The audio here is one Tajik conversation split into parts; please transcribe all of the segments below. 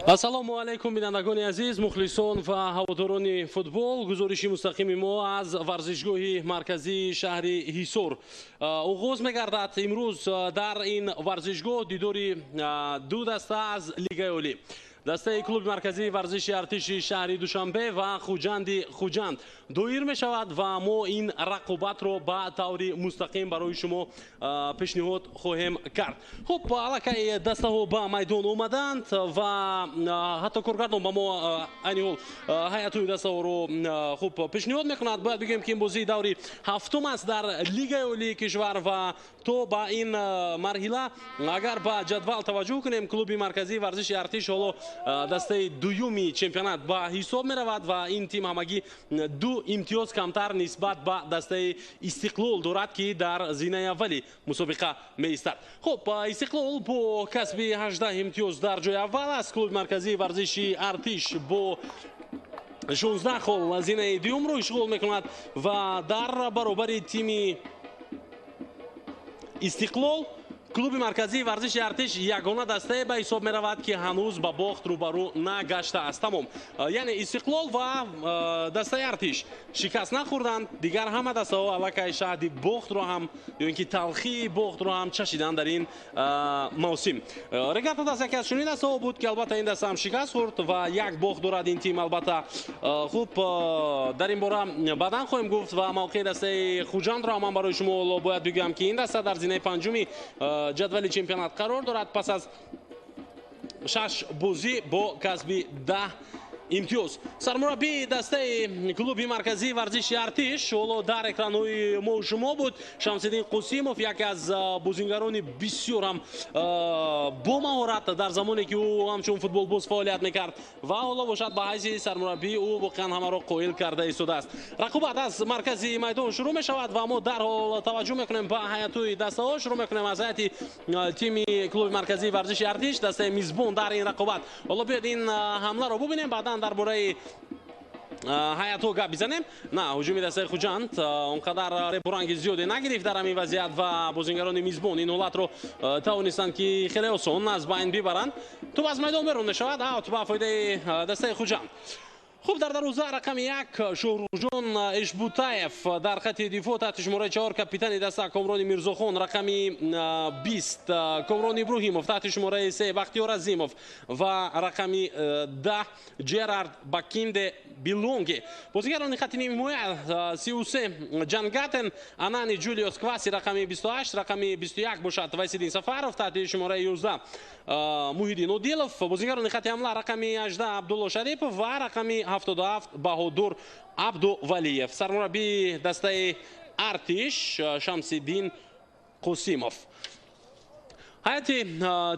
Ассалому алайкум, бинандагони азиз, мухлисон ва ҳаводорони футбол. Гузориши мустақими мо аз варзишгоҳи марказии шаҳри Ҳисор оғоз мегардад. Имрӯз дар ин варзишгоҳ дидори ду даста аз Лигаи Олӣ. Дастаи клуби марказии варзиши Артиши шаҳри Душанбе ва Хуҷанди Хуҷанд доир мешавад ва мо ин рақобатро ба таври мустақим барои шумо пешниҳод хоҳем кард. Хуб, аллакай дастаҳо ба майдон омаданд ва ҳатто коргардон ба мо айни ҳол ҳайатҳои дастаҳоро хуб пешниҳод мекунад. Бояд бигӯем, ки ин бозии даври ҳафтум аст дар Лигаи Олии кишвар ва то ба ин марҳила агар ба ҷадвал таваҷҷӯҳ кунем, клуби марказии варзиши Артиш ҳоло дастаи дуюми чемпионат ба ҳисоб меравад ва ин тим ҳамагӣ 2 имтиёз камтар нисбат ба дастаи Истиқлол дорад, ки дар зинаи аввали мусобиқа меистад. Хуб, Истиқлол бо касби 18 имтиёз дар ҷои аввал аст. Клуби марказии варзиши Артиш бо 16 хол зинаи дуюмро ишғол мекунад ва дар баробари тими Истиқлол клуби марказии варзиши Артиш ягона дастае ба ҳисоб меравад, ки ҳанӯз ба бохт рӯбарӯ нагаштааст. Тамом, яъне Истиқлол ва дастаи Артиш шикаст нахӯрданд, дигар ҳама дастаҳо аллакай шаҳди бохтро ҳам ё ин ки талхии бохтро ҳам чашиданд дар ин мавсим. Регата даст яке аз чунин дастаҳо буд, ки албатта ин даста ҳам шикаст хӯрд ва як бохт дорад ин тим. Албатта хуб, дар ин бора баъдан хоҳем гуфт ва мавқеи дастаи Хуҷандро ҳам ман барои шумо ҳоло бояд бигӯям, ки ин даста дар зинаи панҷуми ҷадвали чемпионат қарор дорад пас аз 6 бозӣ бо касби 10 имтиёз. Сармураббии дастаи клуби марказии варзиши Артиш ҳоло дар экранҳои мо шумо буд Шамсиддин Қосимов, яке аз бозингарони бисёр ҳам бомаҳорат дар замоне ки ӯ ҳамчун футболбоз фаъолият мекард ва ҳоло бошад ба ҳайси сармураббӣ ӯ воқеан ҳамаро қоил карда истодааст. Рақобат аз маркази майдон шурӯъ мешавад ва мо дарҳол таваҷҷӯҳ мекунем ба ҳайатҳои дастаҳо. Шурӯъ мекунем аз ҳайати тими клуби марказии варзиши Артиш, дастаи мизбон дар ин рақобат. Ҳоло биёед ин ҳамларо бубинем, баъдан дар бораи ҳайатҳо гап бизанем. На, ҳуҷуми дастаи Хуҷанд он қадар ребуранги зиёде нагирифт дар ҳамин вазъият ва бозингарони мизбон ин ҳолатро тавонистанд, ки хеле осон аз байн бибаранд. Тӯб аз майдон берун мешавад, аут ба фоидаи дастаи Хуҷанд. Хуб, дар дарвоза рақами 1 Шоҳрухҷон Эшбутаев, дар хати дифоъ таҳти шумораи 4 капитани даста Комрони Мирзохон, рақами 20 Комрон Иброҳимов, таҳти шумораи 3 Бахтиёр Азимов ва рақами 10 Ҷерард Бакинде Билонги. Бозигарони хати нимҳимоя 33 Ҷангатен, Анани Ҷулиос Кваси рақами 28, рақами 21 бошад Вайсиддин Сафаров, таҳти шумораи 11 Муҳиддин Одилов. Бозигарони хати ҳамла рақами 18 Абдулло Шарипов ва рақами 77 Баҳодур Абдувалиев. Сармураббии дастаи Артиш Шамсиддин Қосимов. Ҳайати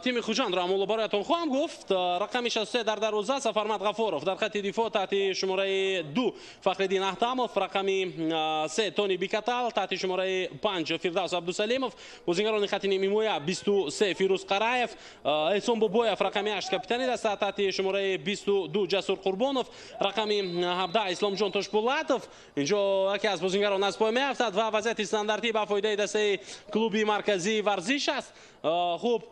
тими Хуҷандро ҳам ҳоло бароятон хоҳам гуфт. Рақами 63 дар дарвоза Сафармад Ғафоров, дар хати дифоъ таҳти шумораи 2 Фахриддин Аҳтамов, рақами 3 Тони Бикатал, таҳти шумораи 5 Фирдавс Абдусалимов. Бозингарони хати нимҳимоя 23 Фирӯз Қараев, Эҳсон Бобоев рақами 8 капитани даста таҳти шумораи 22 Ҷасур Қурбонов, рақами 17 Исломҷон Тошпулатов. Инҷо яке аз бозингарон аз пой меафтад ва вазъияти стандартӣ ба фоидаи дастаи клуби марказии варзиш аст. Хуб,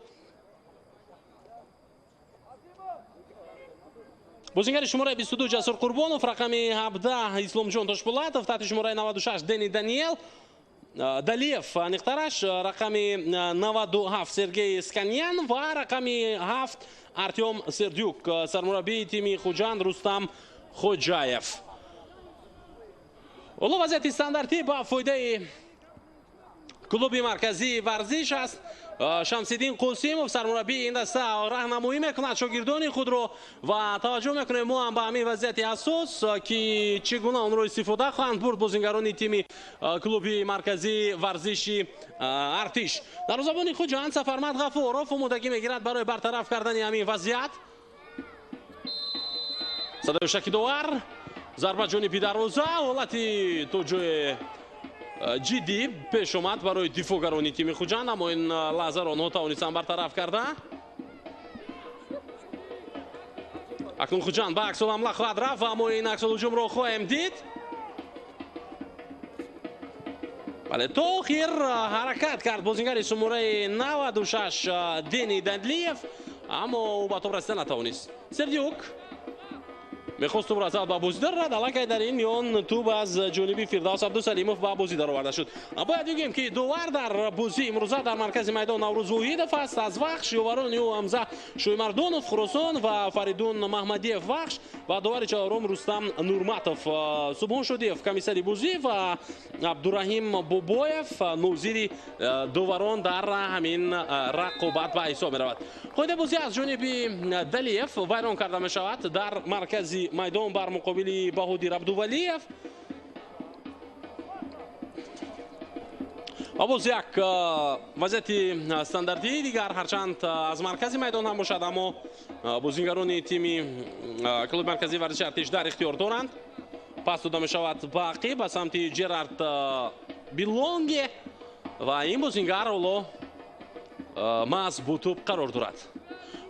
бозингари шумораи 22 Ҷасур Қурбонов, рақами 17 Исломҷон Тошпулатов, таҳти шумораи 96 Дени Даниел Далиев, аниқтараш рақами 97 Сергей Сканьян ва рақами 7 Артем Сердюк. Сармураббии тими Хуҷанд Рустам Хоҷаев. Ҳоло вазъияти стандартӣ ба фоидаи клуби марказии варзиш аст. Шамсиддин Қосимов сармураббии ин даста раҳнамоӣ мекунад шогирдони худро ва таваҷҷӯҳ мекунем мо ҳам ба ҳамин вазъияти ҳассос, ки чӣ гуна онро истифода хоҳанд бурд бозингарони тими клуби марказии варзиши Артиш. Дарвозабони Хуҷанд Сафармад Ғафуров омодагӣ мегирад барои бартараф кардани ҳамин вазъият. Садои шакидовар Зарба ҷониби дарвоза, ҳолати то ҷое ҷиддӣ пеш омад барои дифоъгарони тими Хуҷанд, аммо ин лаҳзаро онҳо тавонистанд бартараф карда. Акнун Хуҷанд ба аксулҳамла хоҳад рафт ва мо ин аксулҳуҷумро хоҳем дид. Бале, то охир ҳаракат кард бозингари шумораи 96 Дени Дандлиев, аммо ӯ ба топ расида натавонист. Сердюк мехост тӯбро зад ба бозӣ дарорад, аллакай дар ин миён тӯб аз ҷониби Фирдавс Абдусалимов ба бозӣ дароварда шуд. Бояд бигӯем, ки довар дар бозии имрӯза дар маркази майдон Наврӯз Воҳидов аст. Аз Вахш ёварони ӯ Ҳамза Шӯймардонов Хуросон ва Фаридун Маҳмадиев Вахш ва довари чаҳорум Рустам Нурматов. Субҳон Шодиев комиссари бозӣ ва Абдураҳим Бобоев нозири доварон дар ҳамин рақобат ба ҳисоб меравад. Қоидаи бозӣ аз ҷониби Далиев вайрон карда мешавад дар маркази майдон бар муқобили Баҳодир Абдувалиев. Ва боз як вазъияти стандартии дигар, ҳарчанд аз маркази майдон ҳам бошад, аммо бозингарони тими клуби марказии варзиши Артиш дар ихтиёр доранд. Пас дода мешавад ба ақиб ба самти Ҷерард Билонге ва ин бозингар ҳоло маҳз бо тӯб қарор дорад.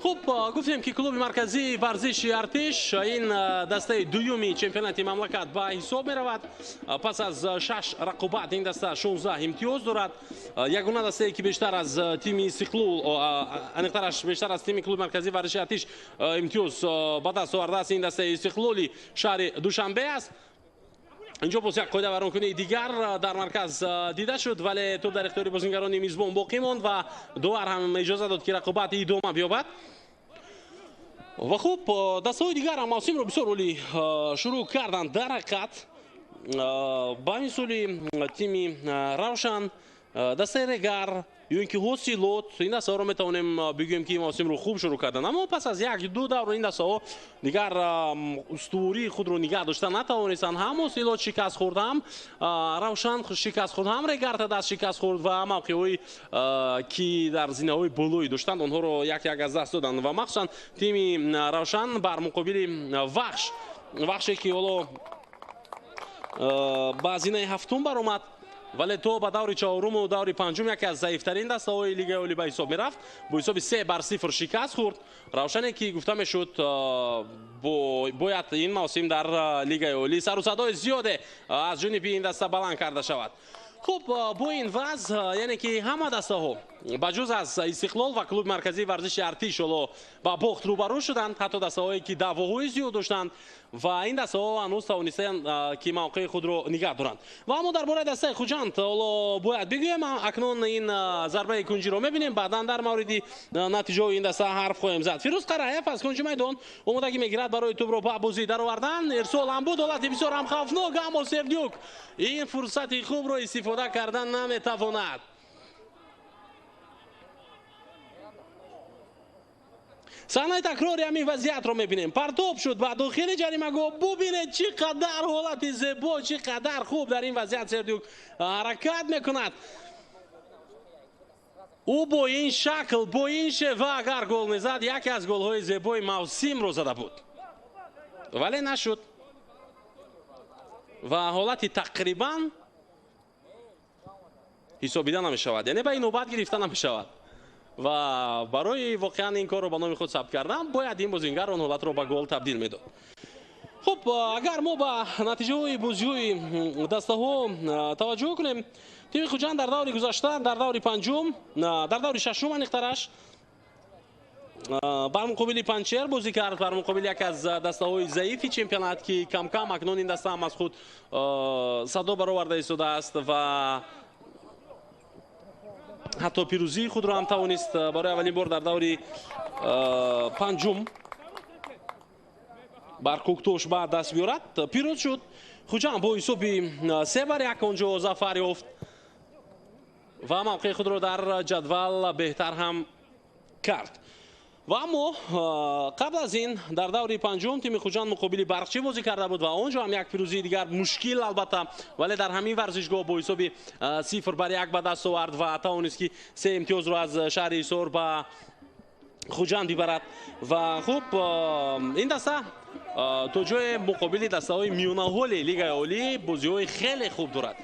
Хуб, гуфтем, ки клуби марказии варзиши Артиш ин дастаи дуюми чемпионати мамлакат ба ҳисоб меравад. Пас аз 6 рақобат ин даста 16 имтиёз дорад. Ягона дастае, ки бештар аз тими Истиқлол, аниқтараш бештар аз тими клуби марказии варзиши Артиш имтиёз ба даст овардааст, ин дастаи Истиқлоли шаҳри Душанбе аст. Инҷо боз як қоида вайронкунии дигар дар марказ дида шуд, вале тӯб дар ихтиёри бозингарони мизбон боқӣ монд ва довар ҳам иҷоза дод, ки рақобат идома биёбад. Ва хуб, дастаҳои дигар ҳам мавсимро бисёр олӣ шурӯъ карданд. Дар ҳақиқат, ба мисоли тими Равшан, дастаи Регар ё ин ки Ҳосилот, ин дастаҳоро метавонем бигӯем, ки мавсимро хуб шурӯъ карданд, аммо пас аз як-ду давр ин дастаҳо дигар устувории худро нигаҳ дошта натавонистанд. Ҳам Ҳосилот шикаст хӯрд, ҳам Равшан шикаст хӯрд, ҳам Регар даст шикаст хӯрд ва мавқеъҳое, ки дар зинаҳои болоӣ доштанд, онҳоро як-як аз даст доданд. Ва махсусан тими Равшан бар муқобили Вахш, Вахше, ки ҳоло ба зинаи ҳафтум баромад, вале то ба даври чаҳоруму даври панҷум яке аз заифтарин дастаҳои лигаи олӣ ба ҳисоб мерафт, бо ҳисоби 3-0 шикаст хӯрд. Равшане, ки гуфта мешуд, бояд ин мавсим дар лигаи олӣ сару садои зиёде аз ҷониби ин даста баланд карда шавад. Хуб, бо ин вазъ, яъне ки ҳама дастаҳо ба ҷуз аз Истиқлол ва клуби марказии варзиши Артиш ҳоло ба бохт рӯбарӯ шуданд, ҳатто дастаҳое, ки даъвоҳои зиёд доштанд ва ин дастаҳо ҳанӯз тавонистаанд, ки мавқеи худро нигаҳ доранд. Ва аммо дар бораи дастаи Хуҷанд ҳоло бояд бигӯем. Акнун ин зарбаи кунҷиро мебинем, баъдан дар мавриди натиҷаҳои ин даста ҳарф хоҳем зад. Фирӯз Қараев аз кунҷи майдон омодагӣ мегирад барои тӯбро ба бозӣ даровардан. Ирсол ҳам буд, ҳолати бисёр ҳам хавфнок, аммо Сердюк ин фурсати хубро истифода кардан наметавонад. Саҳнаи такрори ҳамин вазъиятро мебинем. Партоб шуд ба дохили ҷаримагоҳ. Бубинед, чӣ қадар ҳолати зебо, чӣ қадар хуб дар ин вазъият Сердюк ҳаракат мекунад. Ӯ бо ин шакл, бо ин шева агар гол мезад, яке аз голҳои зебои мавсимро зада буд, вале нашуд ва ҳолати тақрибан ҳисобида намешавад, яъне ба ин навбат гирифта намешавад. Ва барои воқеан ин корро ба номи худ сабт кардан бояд ин бозингар он ҳолатро ба гол табдил медод. Хуб, агар мо ба натиҷаҳои бозиҳои дастаҳо таваҷҷӯҳ кунем, тими Хуҷанд дар даври гузашта, дар даври панҷум, дар даври шашум аниқтараш, бар муқобили Панҷшер бозӣ кард, бар муқобили яке аз дастаҳои заифи чемпионат, ки камкам акнун ин даста ҳам аз худ садо бароварда истодааст ва ҳатто пирӯзии худро ҳам тавонист барои аввалин бор дар даври панҷум бар Кӯктош ба даст биёрад. Пирӯз шуд Хуҷанд бо ҳисоби 3-1, онҷо зафар ёфт ва мавқеи худро дар ҷадвал беҳтар ҳам кард. Ва аммо қабл аз ин дар даври панҷум тими Хуҷанд муқобили Барқчӣ бозӣ карда буд ва он ҷо ҳам як пирӯзии дигар мушкил албатта, вале дар ҳамин варзишгоҳ бо ҳисоби 0-1 ба даст овард ва тавонист, ки се имтиёзро аз шаҳри Ҳисор ба Хуҷанд бибарад. Ва хуб, ин даста То ҷое муқобили дастаҳои миёнаҳоли Лигаи Олӣ бозиҳои хеле хуб дорад,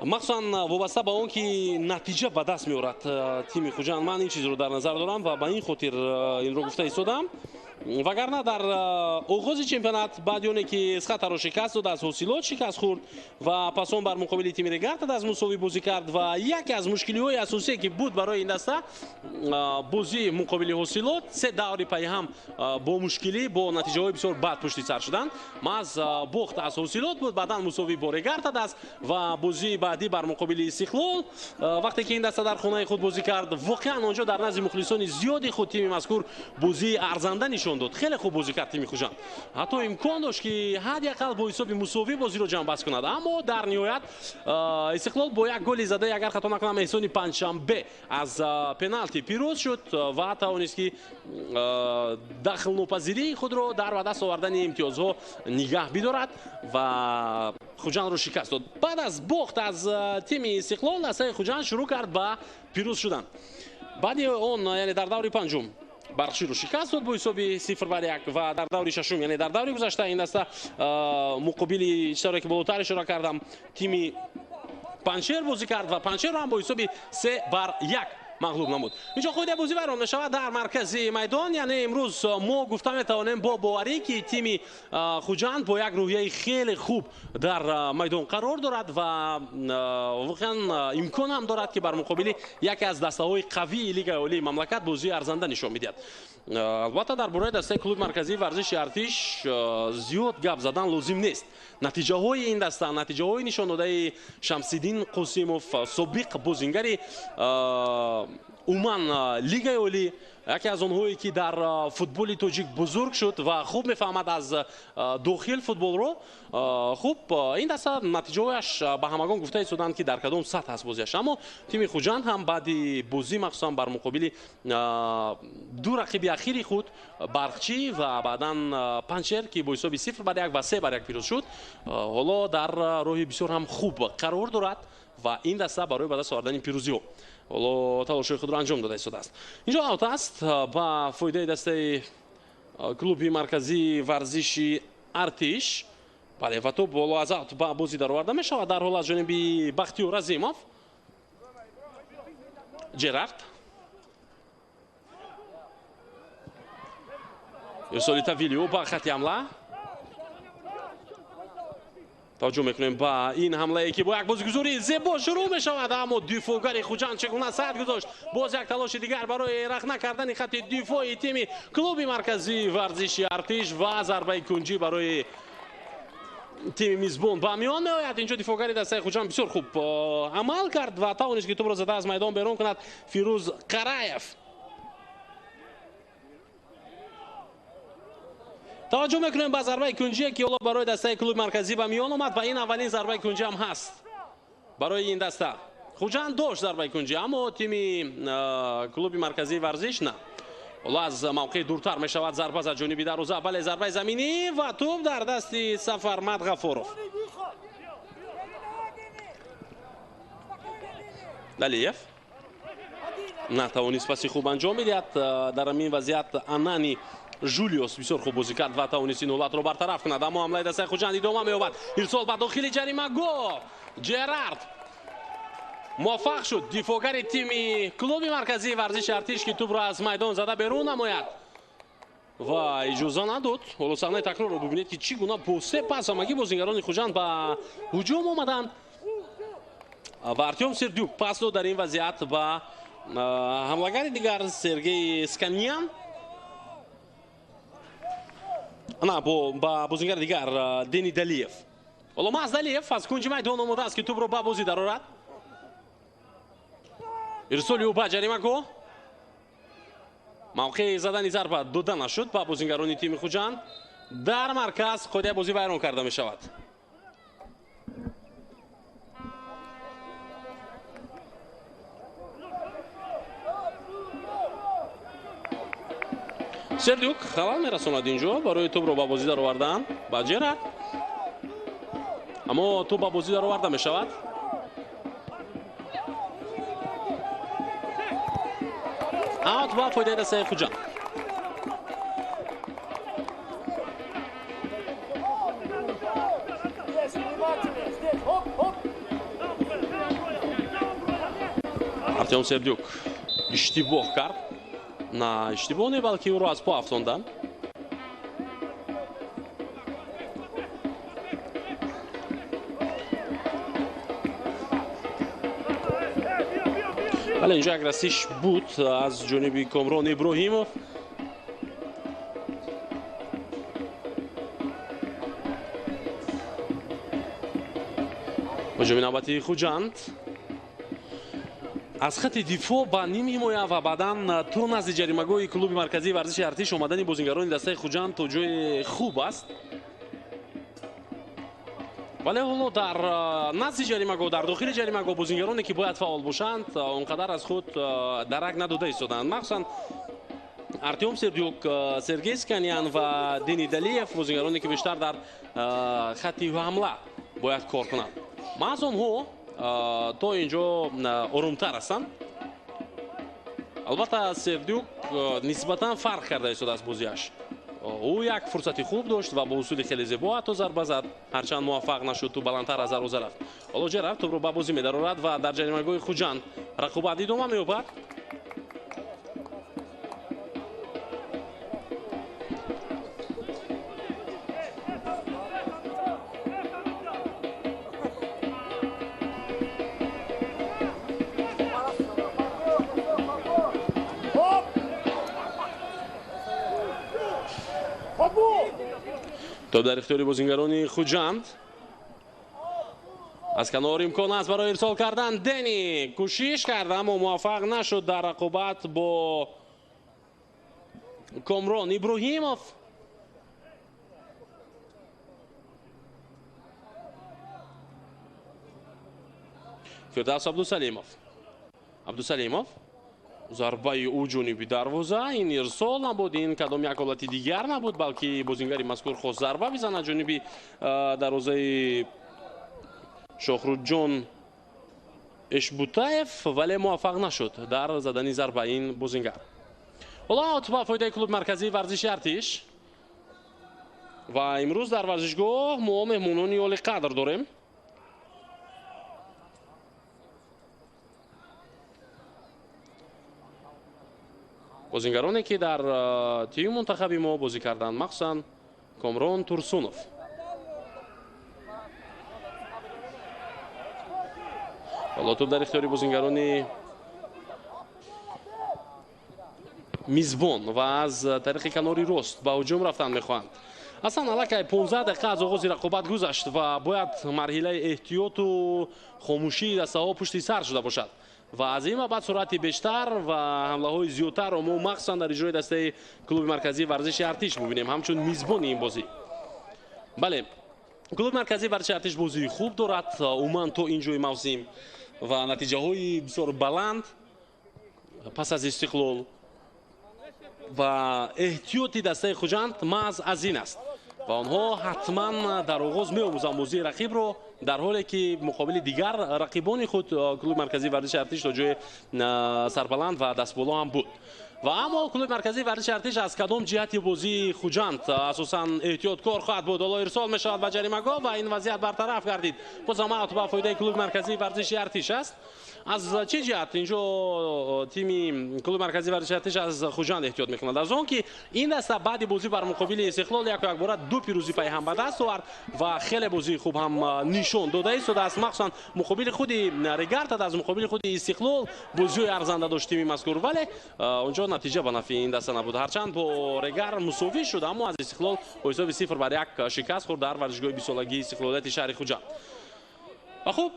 махсусан вобаста ба он ки натиҷа ба даст меорад тими Хуҷанд. Ман ин чизро дар назар дорам ва ба ин хотир инро гуфта истодам. Вагарна дар оғози чемпионат баъди оне ки Эсхатаро шикаст дод, аз Ҳосилот шикаст хӯрд ва пас он бар муқобили тими Регартад аз мусовӣ бозӣ кард. Ва яке аз мушкилиҳои асосие ки буд барои ин даста, бозии муқобили Ҳосилот, се даври пайҳам бо мушкилӣ, бо натиҷаҳои бисёр бад пушти сар шуданд. Маҳз бохт аз Ҳосилот буд, баъдан мусовӣ бо Регартад аст ва бозии баъдӣ бар муқобили Истиқлол, вақте ки ин даста дар хонаи худ бозӣ кард, воқеан онҷо дар назди мухлисони зиёди худ тими мазкур бозии арзанда нишон дод. Хеле хуб бозӣ кард тими Хуҷанд, ҳатто имкон дошт ки ҳадди ақал бо ҳисоби мусовӣ бозиро ҷамъбаст кунад, аммо дар ниҳоят Истиқлол бо як голи задаи, агар хато накунам, Эҳсони Панҷшанбе аз пеналти пирӯз шуд ва тавонист ки дахлнопазирии худро дар ба даст овардани имтиёзҳо нигаҳ бидорад ва Хуҷандро шикаст дод. Баъд аз бохт аз тими Истиқлол дастаи Хуҷанд шурӯъ кард ба пирӯз шудан. Баъди он, яъне дар даври панҷум, Барқчиро шикаст дод бо ҳисоби 0-1 ва дар даври шашум, яъне дар даври гузашта, ин даста муқобили, читоре ки болотар ишора кардам, тими Панҷшер бозӣ кард ва Панҷшерро ҳам бо ҳисоби 3-1 мағлуб намуд. Инҷо қоидаи бозӣ вайрон мешавад дар маркази майдон. Яъне имрӯз мо гуфта метавонем бо боварӣ, ки тими Хуҷанд бо як рӯҳияи хеле хуб дар майдон қарор дорад ва воқеан имкон ҳам дорад, ки бар муқобили яке аз дастаҳои қавии Лигаи Олии мамлакат бозии арзанда нишон медиҳад. Албатта, дар бораи дастаи клуби марказии варзиши Артиш зиёд гап задан лозим нест. Натиҷаҳои ин даста, натиҷаҳои нишондодаи Шамсиддин Қосимов, собиқ бозингари умуман Лигаи Олӣ, яке аз онҳое ки дар футболи тоҷик бузург шуд ва хуб мефаҳмад аз дохил футболро. Хуб, ин даста натиҷаҳояш ба ҳамагон гуфта истоданд, ки дар кадом сатҳ аст бозиаш. Аммо тими Хуҷанд ҳам баъди бозӣ, махсусан бар муқобили ду рақиби ахири худ, Барқчӣ ва баъдан Панҷшер, ки бо ҳисоби 0-1 ва 3-1 пирӯз шуд, ҳоло дар роҳи бисёр ҳам хуб қарор дорад ва ин даста барои ба даст овардани пирӯзиҳо ҳоло талошҳои худро анҷом дода истодааст. Инҷо аут аст ба фоидаи дастаи клуби марказии варзиши Артиш. Бале, ва топ боло аз аут ба бозӣ дароварда мешавад дар ҳол аз ҷониби Бахтиёр Азимов. Ҷерард, ирсоли Тавилио ба хати ҳамла. Таваҷҷӯҳ мекунем ба ин ҳамлае, ки бо як бозигузории зебо шурӯъ мешавад, аммо дифоъгари Хуҷанд чӣ гуна сад гузошт. Боз як талоши дигар барои рахна кардани хати дифои тими клуби марказии варзиши Артиш ва зарбаи кунҷӣ барои тими мизбон ба миён меояд. Инҷо дифоъгари дастаи Хуҷанд бисёр хуб амал кард ва тавонист, ки тӯбро зада аз майдон берун кунад Фирӯз Қараев. Таваҷҷӯҳ мекунем ба зарбаи кунҷие, ки ҳоло барои дастаи клуби марказӣ ба миён омад ва ин аввалин зарбаи кунҷӣ ҳам ҳаст барои ин даста. Хуҷанд дошт зарбаи кунҷӣ, аммо тими клуби марказии варзиш на. Ҳоло аз мавқеи дуртар мешавад зарба аз ҷониби дарвоза. Бале, зарбаи заминӣ ва тӯб дар дасти Сафармад Ғафуров. Далиев натавонист паси хуб анҷом медиҳад. Дар ҳамин вазъият Анани Жулиос бисёр хуб бозӣ кард ва тавонист ин ҳолатро бартараф кунад, аммо ҳамлаи дастаи Хуҷанд идома меёбад. Ирсол ба дохили ҷаримагоҳ, Ҷерард муваффақ шуд. Дифоъгари тими клуби марказии варзиши Артиш, ки тӯбро аз майдон зада берун намояд ва иҷоза надод. Ҳоло саҳнаи такрорро бибинед, ки чӣ гуна бо се пас ҳамагӣ бозингарони Хуҷанд ба ҳуҷум омаданд ва Артём Сердюк пас дод дар ин вазъият ба ҳамлагари дигар Сергей Сканян, на, ба бозингари дигар Дени Далиев. Ҳоло маҳз Далиев аз кунҷи майдон омодааст, ки тӯбро ба бозӣ дарорад. Ирсоли ӯ ба ҷаримагоҳ, мавқеи задани зарба дода нашуд ба бозингарони тими Хуҷанд. Дар марказ қоидаи бозӣ вайрон карда мешавад. Сердюк халал мерасонад инҷо барои тӯбро ба бозӣ даровардан ба Ҷерард, аммо тӯб ба бозӣ дароварда мешавад. Аут ба фоидаи дастаи Хуҷанд. Артем Сердюк иштибоҳ кард. На иштибоҳ не, балки ӯро аз по афтонданд. Бале, инҷо як расиш буд аз ҷониби Комрон Иброҳимов. Ҳуҷуми навбатии Хуҷанд аз хати дифоъ ба ним ҳимоя ва баъдан то назди ҷаримагоҳи клуби марказии варзиши Артиш омадани бозингарони дастаи Хуҷанд то ҷои хуб аст. Вале ҳоло дар назди ҷаримагоҳ, дар дохили ҷаримагоҳ бозингароне ки бояд фаъол бошанд, он қадар аз худ дарак надода истоданд. Махсусан Артем Сердюк, Сергей Сканян ва Дени Далиев, бозингароне ки бештар дар хати ҳамла бояд кор кунанд. Маҳз онҳо то инҷо орумтар ҳастанд. Албатта Сердюк нисбатан фарқ карда истодааст бозиаш. Ӯ як фурсати хуб дошт ва бо усули хеле зебо ҳатто зарба зад, ҳарчанд муваффақ нашуд, ту баландтар аз дарвоза рафт. Ҳоло Ҷерард тӯбро ба бозӣ медарорад ва дар ҷаримагоҳи Хуҷанд рақобат идома меёбад. Топ дар ихтиёри бозингарони Хуҷанд. Аз канор имкон аст барои ирсол кардан. Дени кӯшиш кард, аммо муваффақ нашуд дар рақобат бо Комрон Иброҳимов. Фирдавс Абдусалимов. Абдусалимов зарбаи ӯ ҷониби дарвоза. Ин ирсол набуд, ин кадом як ҳолати дигар набуд, балки бозингари мазкур хост зарба бизанад ҷониби дарвозаи Шохрудҷон Эшбутаев, вале муваффақ нашуд дар задани зарба ин бозингар. Ҳоло аут ба фоидаи клуби марказии варзиши Артиш. Ва имрӯз дар варзишгоҳ мо меҳмонони олиқадр дорем. Бозингароне ки дар тими мунтахаби мо бозӣ карданд, махсусан Комрон Турсунов. Ҳоло тӯб дар ихтиёри бозингарони мизбон ва аз тариқи канори рост ба ҳуҷум рафтан мехоҳанд. Аслан аллакай 15 дақиқа аз оғози рақобат гузашт ва бояд марҳилаи эҳтиёту хомӯшии дастаҳо пушти сар шуда бошад. Ва аз ин ба баъд суръати бештар ва ҳамлаҳои зиёдтарро мо махсусан дар иҷрои дастаи клуби марказии варзиши Артиш бубинем, ҳамчун мизбони ин бозӣ. Бале, клуби марказии варзиши Артиш бозии хуб дорад умуман то ин ҷои мавсим ва натиҷаҳои бисёр баланд пас аз Истиқлол ва эҳтиёти дастаи Хуҷанд маҳз аз ин аст. Ва онҳо ҳатман дар оғоз меомӯзанд бозии рақибро, дар ҳоле ки муқобили дигар рақибони худ клуби марказии варзиши Артиш то ҷои сарбаланд ва дастболо ҳам буд. Ва аммо клуби марказии варзиши Артиш аз кадом ҷиҳати бозии Хуҷанд асосан эҳтиёткор хоҳад буд? Ҳоло ирсол мешавад ба ҷаримагоҳ ва ин вазъият бартараф гардид. Боз ҳам аут ба фоидаи клуби марказии варзиши Артиш аст. Аз чӣ ҷиҳат инҷо тими клуби марказии варзиши Артиш аз Хуҷанд эҳтиёт мекунад? Аз он ки ин даста баъди бозӣ бар муқобили Истиқлол яку якбора ду пирӯзӣ пайҳам ба даст овард ва хеле бозии хуб ҳам нишон дода истодааст. Махсусан муқобили худи Регартад, аз муқобили худи Истиқлол бозиҳои арзанда дошт тими мазкур, вале онҷо натиҷа ба нафъи ин даста набуд. Ҳарчанд бо Регар мусовӣ шуд, аммо аз Истиқлол бо ҳисоби 0-1 шикаст хӯрд дар варзишгоҳи бисолагии истиқлолияти шаҳри Хуҷанд. Ва хуб,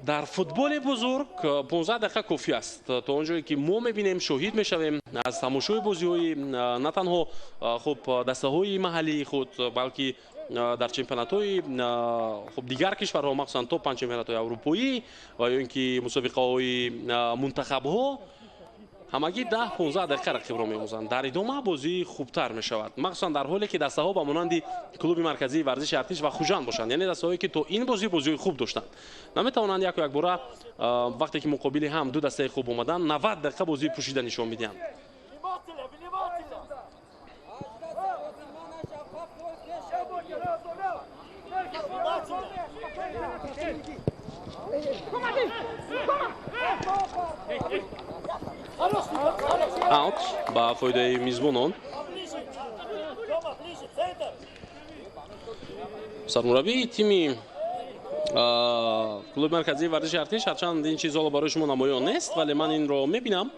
дар футболи бузург 15 дақиқа кофӣ аст то он ҷое ки мо мебинем, шоҳид мешавем аз тамошои бозиҳои на танҳо хуб дастаҳои маҳаллии худ, балки дар чемпионатҳои хуб дигар кишварҳо, махсусан то 5 чемпионатҳои аврупоӣ ва ё ин ки мусобиқаҳои мунтахабҳо ҳамагӣ 10-15 дақиқа рақибро меомӯзанд. Дар идома бозӣ хубтар мешавад, махсусан дар ҳоле ки дастаҳо ба монанди клуби марказии варзиши Артиш ва Хуҷанд бошанд, яъне дастаҳое ки то ин бозӣ бозиҳои хуб доштанд, наметавонанд яку якбора вақте ки муқобили ҳам ду дастаи хуб омаданд 90 дақиқа бозии пӯшида нишон медиҳанд. Ба фоидаи мизбонон. Сармураббии тими клуби марказии варзиши Артиш, ҳарчанд ин чиз ҳоло барои шумо намоён нест, вале ман инро мебинам.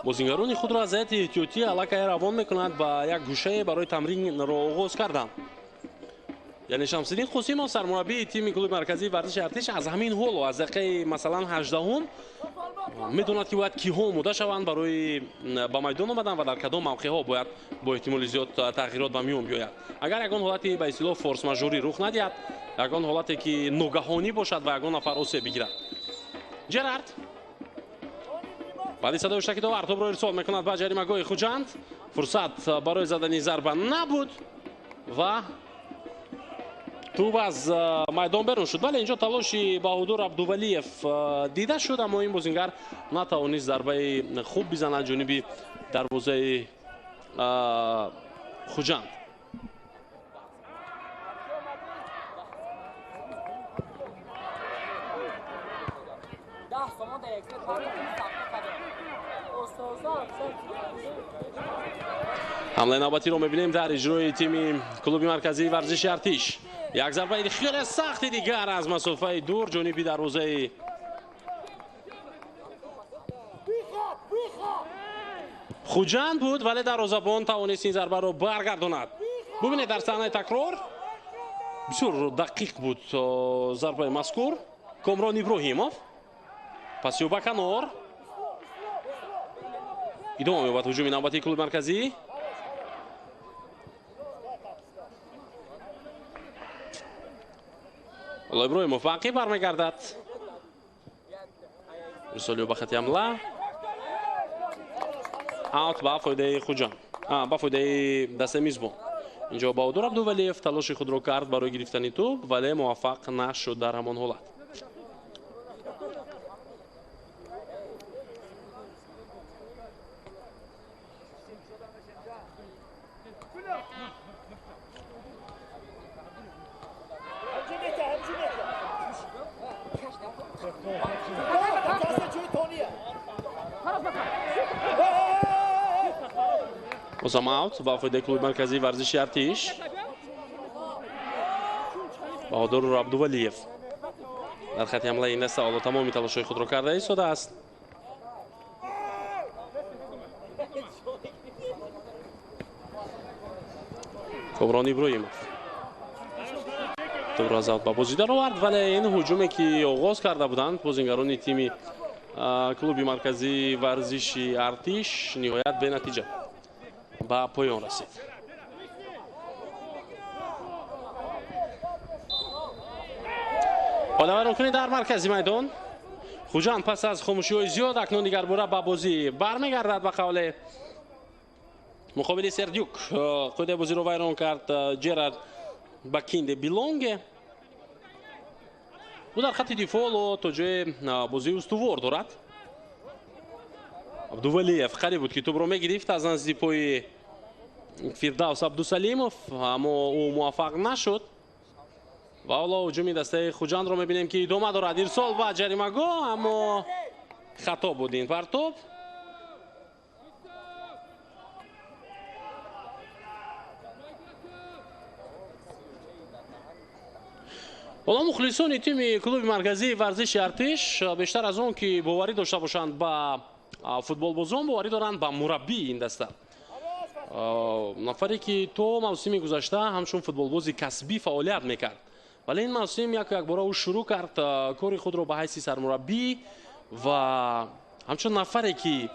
Бозингарони худро аз ҳайати эҳтиётӣ аллакай равон мекунад ба як гӯшае барои тамринро оғоз кардан. Яъне Шамсиддин Қосимов, сармураббии тими клуби марказии варзиши Артиш, аз ҳамин ҳоло, аз дақиқаи масалан 18-ум медонад, ки бояд киҳо омода шаванд барои ба майдон омадан ва дар кадом мавқеъҳо бояд бо эҳтимоли зиёд тағйирот ба миён биёяд. Агар ягон ҳолати ба истилоҳ форс-мажорӣ рух надиҳад, ягон ҳолате ки ногаҳонӣ бошад ва ягон нафар осеб бигирад. Ҷерард баъди садои ҳуштаки довар тӯбро ирсол мекунад ба ҷаримагоҳи Хуҷанд. Фурсат барои задани зарба набуд ва тӯб аз майдон берун шуд. Вале инҷо талоши Баҳодур Абдувалиев дида шуд, аммо ин бозингар натавонист зарбаи хуб бизанад ҷониби дарвозаи Хуҷанд. Ҳамлаи навбатиро мебинем дар иҷрои тими клуби марказии варзиши Артиш. Як зарбаи хеле сахти дигар аз масофаи дур ҷониби дарвозаи Хуҷанд буд, вале дарвозабон тавонист ин зарбаро баргардонад. Бубинед дар саҳнаи такрор, бисёр дақиқ буд зарбаи мазкур. Комрон Иброҳимов пасиё ба канор. Идома меёбад ҳуҷуми навбатии клуби марказӣ. Олло Иброҳимов ба ақиб бармегардад. Ирсолиё ба хати ҳамла. Аут ба фоидаи Хуҷанд, ба фоидаи дастаи мизбон. Инҷо Баҳодур Абдувалиев талоши худро кард барои гирифтани тӯб, вале муваффақ нашуд дар ҳамон ҳолат. Бозам аут ба фоидаи клуби марказии варзиши Артиш. Баҳодур Абдувалиев дар хати ҳамлаи ин даста ҳоло тамоми талошҳои худро карда истодааст. Комрон Иброҳимов тӯбро аз аут ба бозӣ даровард, вале ин ҳуҷуме ки оғоз карда буданд бозингарони тими клуби марказии варзиши Артиш ниҳоят бенатиҷа ба поён расид. Қодавайронкунӣ дар маркази майдон. Хуҷанд пас аз хомӯшиҳои зиёд акнун дигарбора ба бозӣ бармегардад. Ба қавле муқобили Сердюк қоидаи бозиро вайрон кард Ҷерард Бакинде Билонге. Ӯ дар хати дифоъ то ҷое бозии устувор дорад. Абдувалиев қариб буд ки тӯбро мегирифт аз назди пои Фирдавс Абдусалимов, аммо ӯ муваффақ нашуд. Ва ҳоло ҳуҷуми дастаи Хуҷандро мебинем ки идома дорад. Ирсол ба ҷаримагоҳ, аммо хато буд ин партоб. Ҳоло мухлисони тими клуби марказии варзиши Артиш бештар аз он ки боварӣ дошта бошанд ба футболбозон, боварӣ доранд ба мураббии ин даста. Нафаре ки то мавсими гузашта ҳамчун футболбози касбӣ фаъолият мекард, вале ин мавсим яку якбора ӯ шурӯъ кард кори худро ба ҳайси сармураббӣ ва ҳамчун нафаре ки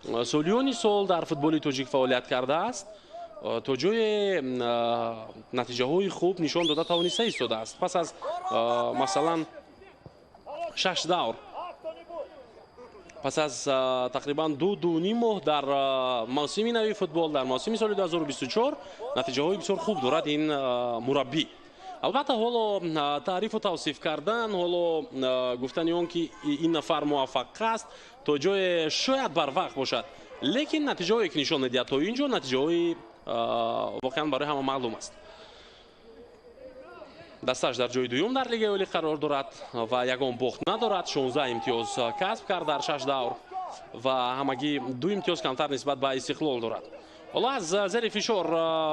солиёни сол дар футболи тоҷик фаъолият кардааст, то ҷое натиҷаҳои хуб нишон дода тавониста истодааст. Пас аз масалан 6 давр, пас аз тақрибан 2-2.5 моҳ дар мавсими нави футбол, дар мавсими соли 2024 натиҷаҳои бисёр хуб дорад ин мураббӣ. Албатта ҳоло таърифу тавсиф кардан, ҳоло гуфтани он ки ин нафар муваффақ аст, то ҷое шояд барвақт бошад, лекин натиҷаҳое ки нишон медиҳад то ин ҷо натиҷаҳои воқеан барои ҳама маълум аст. Дасташ дар ҷои дуюм дар лигаи олӣ қарор дорад ва ягон бохт надорад. 16 имтиёз касб кард дар 6 давр. ва ҳамагӣ 2 имтиёз камтар нисбат ба Истиқлол дорад. Ҳоло аз зери фишор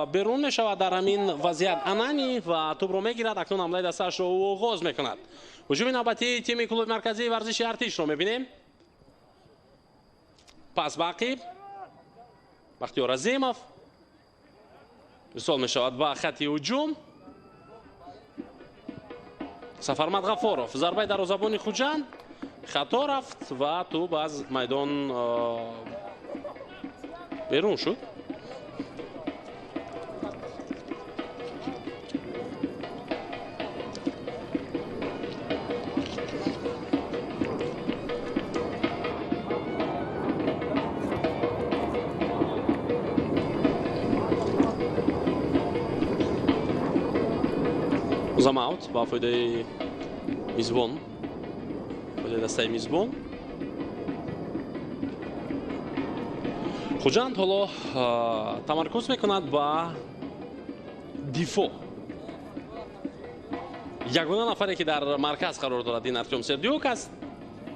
берун мешавад дар ҳамин вазъият Анани ва тӯбро мегирад. Акнун ҳамлаи дастаашро ӯ оғоз мекунад. Ҳуҷуми навбатии тими клуби марказии варзиши Артишро мебинем. Пас ба ақиб Бахтиёр Азимов ирсол мешавад ба хати ҳуҷум. Сафармад Ғафоров зарбаи дарвозабони Хуҷанд хато рафт ва тӯб аз майдон берун шуд. Замаут ба фоидаи мизбон, фоидаи дастаи мизбон. Хуҷанд ҳоло тамаркуз мекунад ба дифоъ. Ягона нафаре ки дар марказ қарор дорад ин Артём Сердюк аст.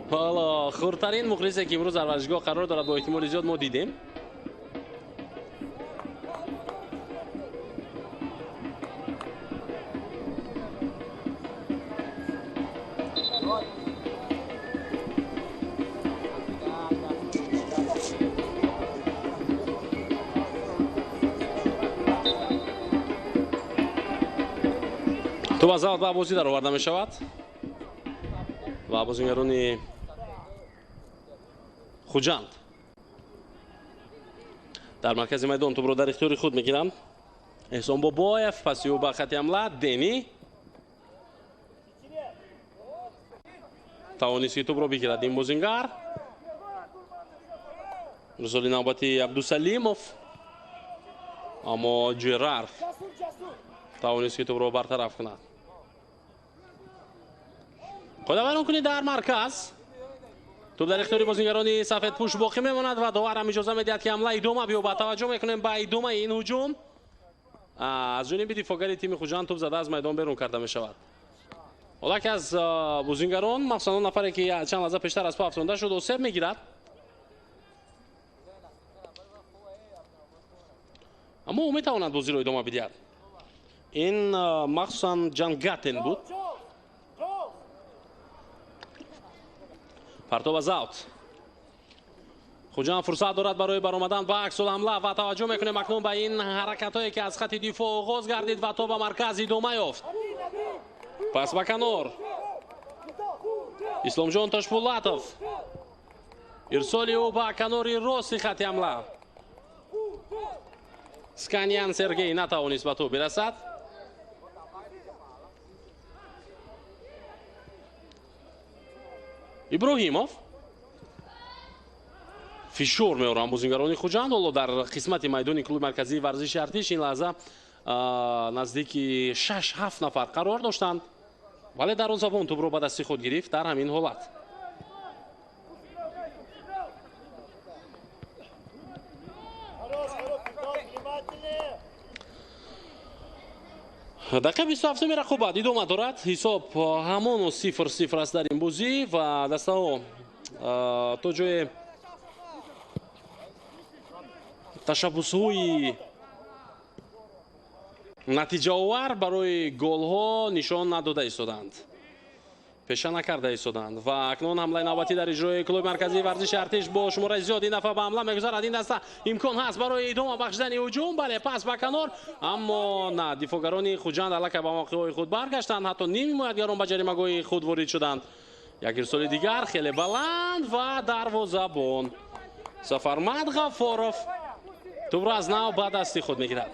Ҳоло хурдтарин мухлисе ки имрӯз дар варзишгоҳ қарор дорад бо эҳтимоли зиёд мо дидем. Тӯб аз аут ба бозӣ дароварда мешавад ва бозигарони Хуҷанд дар маркази майдон тӯбро дар ихтиёри худ мегиранд. Эҳсон Бобоев паси ӯ ба хати ҳамла. Дени тавонист ки тӯбро бигирад ин бозингар. Ирсоли навбати Абдусалимов, аммо Ҷерард тавонист ки тӯбро бартараф кунад. Қоидавайронкунӣ дар марказ. Тӯб дар ихтиёри бозингарони сафедпӯш боқӣ мемонад ва довар ҳам иҷоза медиҳад ки ҳамла идома биёбад. Таваҷҷӯҳ мекунем ба идомаи ин ҳуҷум. Аз ҷониби дифоъгари тими Хуҷанд тӯб зада аз майдон берун карда мешавад. Ҳоло яке аз бозингарон, махсусан он нафаре ки чанд лаҳза пештар аз по афтонда шуд, осеб мегирад. Аммо ӯ метавонад бозиро идома бидиҳад. Ин махсусан Ҷан Гатен буд. Партов аз аут. Хуҷанд фурсат дорад барои баромадан ба аксулҳамла ва таваҷҷӯҳ мекунем акнун ба ин ҳаракатҳое ки аз хати дифоъ оғоз гардид ва то ба марказ идома ёфт. Пас ба канор. Исломҷон Тошпулатов. Ирсоли ӯ ба канори рости хати ҳамла. Сканян Сергей натавонист ба тӯб бирасад. Иброҳимов фишор меоранд бозингарони Хуҷанд. Ҳоло дар қисмати майдони клуби марказии варзиши Артиш ин лаҳза наздики 6-7 нафар қарор доштанд, вале дарвозабон тӯбро ба дасти худ гирифт дар ҳамин ҳолат. Дақиқаи 27-уми рақобат идома дорад. Ҳисоб ҳамоно 0-0 аст дар ин бозӣ ва дастаҳо то ҷое ташаббусҳои натиҷаовар барои голҳо нишон надода истоданд, пеша накарда истоданд. Ва акнун ҳамлаи навбатӣ дар иҷрои клуби марказии варзиши Артиш бо шумораи зиёд ин дафъа ба ҳамла мегузарад. Ин даста имкон ҳаст барои идома бахшидани ҳуҷум. Бале, пас ба канор, аммо на, дифоъгарони Хуҷанд аллакай ба мавқеъҳои худ баргаштанд. Ҳатто ним ҳимоятгарон ба ҷаримагоҳи худ ворид шуданд. Як ирсоли дигар хеле баланд ва дарвозабон Сафармад Ғафоров тӯбро аз нав ба дасти худ мегирад.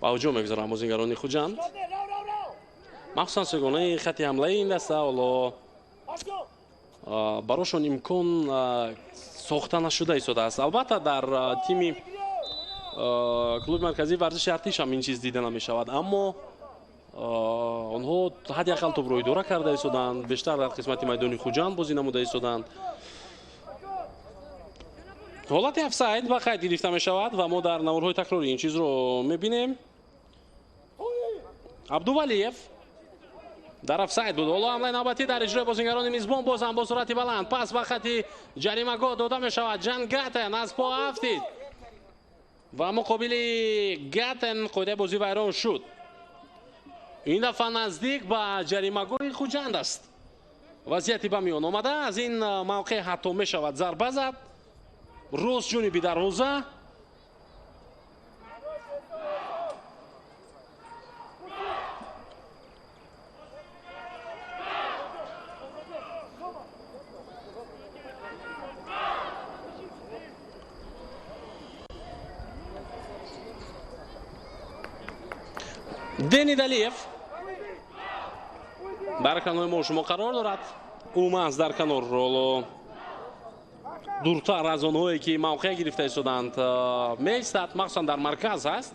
Ба ҳуҷум мегузаранд бозингарони Хуҷанд, махсусан сегонаи хати ҳамлаи ин даста. Ҳоло барошон имкон сохта нашуда истодааст. Албатта дар тими клуби марказии варзиши Артиш ҳам ин чиз дида намешавад, аммо онҳо ҳадди ақал тӯбро идора карда истоданд, бештар дар қисмати майдони Хуҷанд бозӣ намуда истоданд. Ҳолати офсайд ба қайд гирифта мешавад ва мо дар наворҳои такрорӣ ин чизро мебинем. Абдувалиев дар офсайд буд. Ҳоло ҳамлаи навбатӣ дар иҷрои бозингарони мизбон, боз ҳам бо суръати баланд пас ба хати ҷаримагоҳ дода мешавад. Ҷан Гатен аз по афтид ва муқобили Гатен қоидаи бозӣ вайрон шуд. Ин дафъа наздик ба ҷаримагоҳи Хуҷанд аст. Вазъияти ба миён омада, аз ин мавқеъ ҳатто мешавад зарба зад. Рост ҷониби дарвоза. Дени Далиев дар канори мо шумо қарор дорад. Ӯ маҳз дар канор, ҳоло дуртар аз онҳое ки мавқеъ гирифта истоданд меистад, махсусан дар марказ ҳаст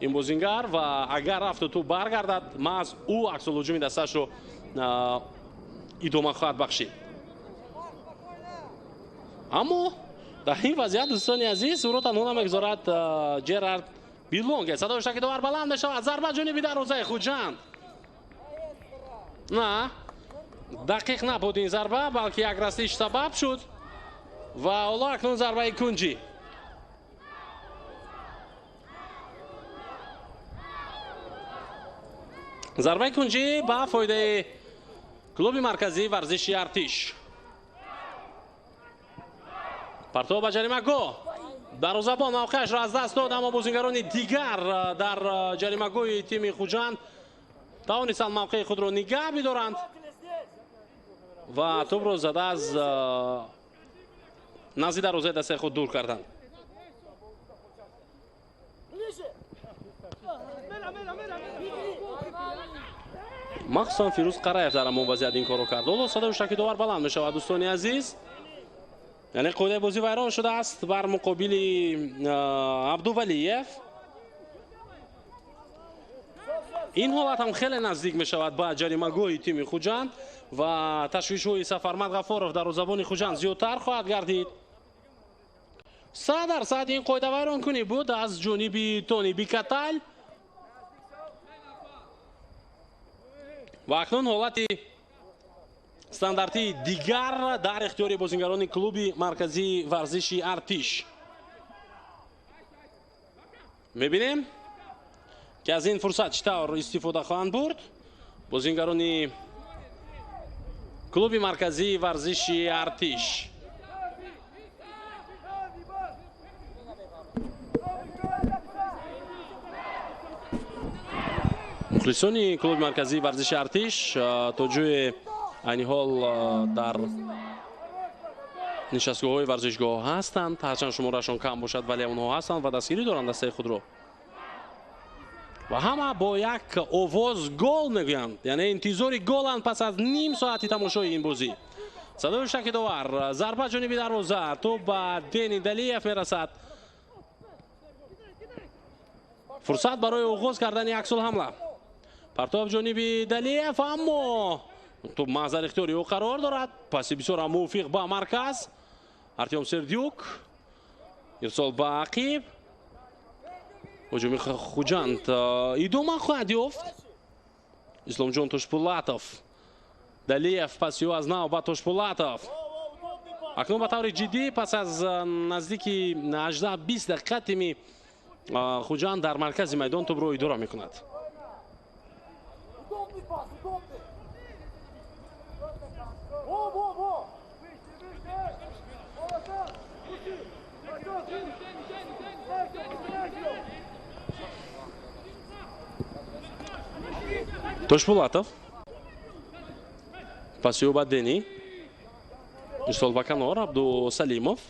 ин бозингар ва агар рафту тӯб баргардад, маҳз ӯ аксулҳуҷуми дасташро идома хоҳад бахшид. Аммо дар ин вазъият, дӯстони азиз, ӯро танҳо намегузорад Ҷерард Билонге. Садои шаки довар баланд мешавад. Зарба ҷониби дарвозаи Хуҷанд. На, дақиқ набуд ин зарба, балки як растиш сабаб шуд ва ҳоло акнун зарбаи кунҷӣ. Зарбаи кунҷӣ ба фоидаи клуби марказии варзиши Артиш. Партов ба ҷаримагоҳ. Дарвозабон мавқеашро аз даст дод, аммо бозингарони дигар дар ҷаримагоҳи тими Хуҷанд тавонистанд мавқеи худро нигаҳ бидоранд ва тӯбро зада аз назди дарвозаи дастаи худ дур карданд. Махсусан Фирӯз Қараев дар ҳамон вазъият ин корро кард. Ҳоло садои шаки довар баланд мешавад, дӯстони азиз. Яъне қоидаи бозӣ вайрон шудааст бар муқобили Абдувалиев. Ин ҳолат ҳам хеле наздик мешавад ба ҷаримагоҳи тими Хуҷанд ва ташвишҳои Сафармад Ғафоров дарвозабони Хуҷанд зиёдтар хоҳад гардид. 100% ин қоида вайронкунӣ буд аз ҷониби Тони Бикатал. Ва акнун ҳолати стандартии дигар дар ихтиёри бозингарони клуби марказии варзиши Артиш. Мебинем ки аз ин фурсат чӣ тавр истифода хоҳанд бурд бозингарони клуби марказии варзиши Артиш. Мухлисони клуби марказии варзиши Артиш то ҷое айни ҳол дар нишастгоҳҳои варзишгоҳ ҳастанд, ҳарчанд шуморашон кам бошад, вале онҳо ҳастанд ва дастгирӣ доранд дастаи худро. Ва ҳама бо як овоз гол мегӯянд, яъне интизори голанд пас аз ним соати тамошои ин бозӣ. Садои шаки довар, зарба ҷониби дарвоза, тӯб ба Дени Далиев мерасад. Фурсат барои оғоз кардани аксулҳамла. Партов ҷониби Далиев, аммо тӯб маҳз дар ихтиёри ӯ қарор дорад. Паси бисёр ҳам мувофиқ ба марказ. Артём Сердюк ирсол ба ақиб. Ҳуҷуми Хуҷанд идома хоҳад ёфт. Исломҷон Тошпулатов. Далиев паси ӯ аз нав ба Тошпулатов. Акнун ба таври ҷиддӣ пас аз наздики 18-20 дақиқа тими Хуҷанд дар маркази майдон тӯбро идора мекунад. Тошпулатов. Паси ӯ ба Дени. Ирсол ба канор Абдусалимов.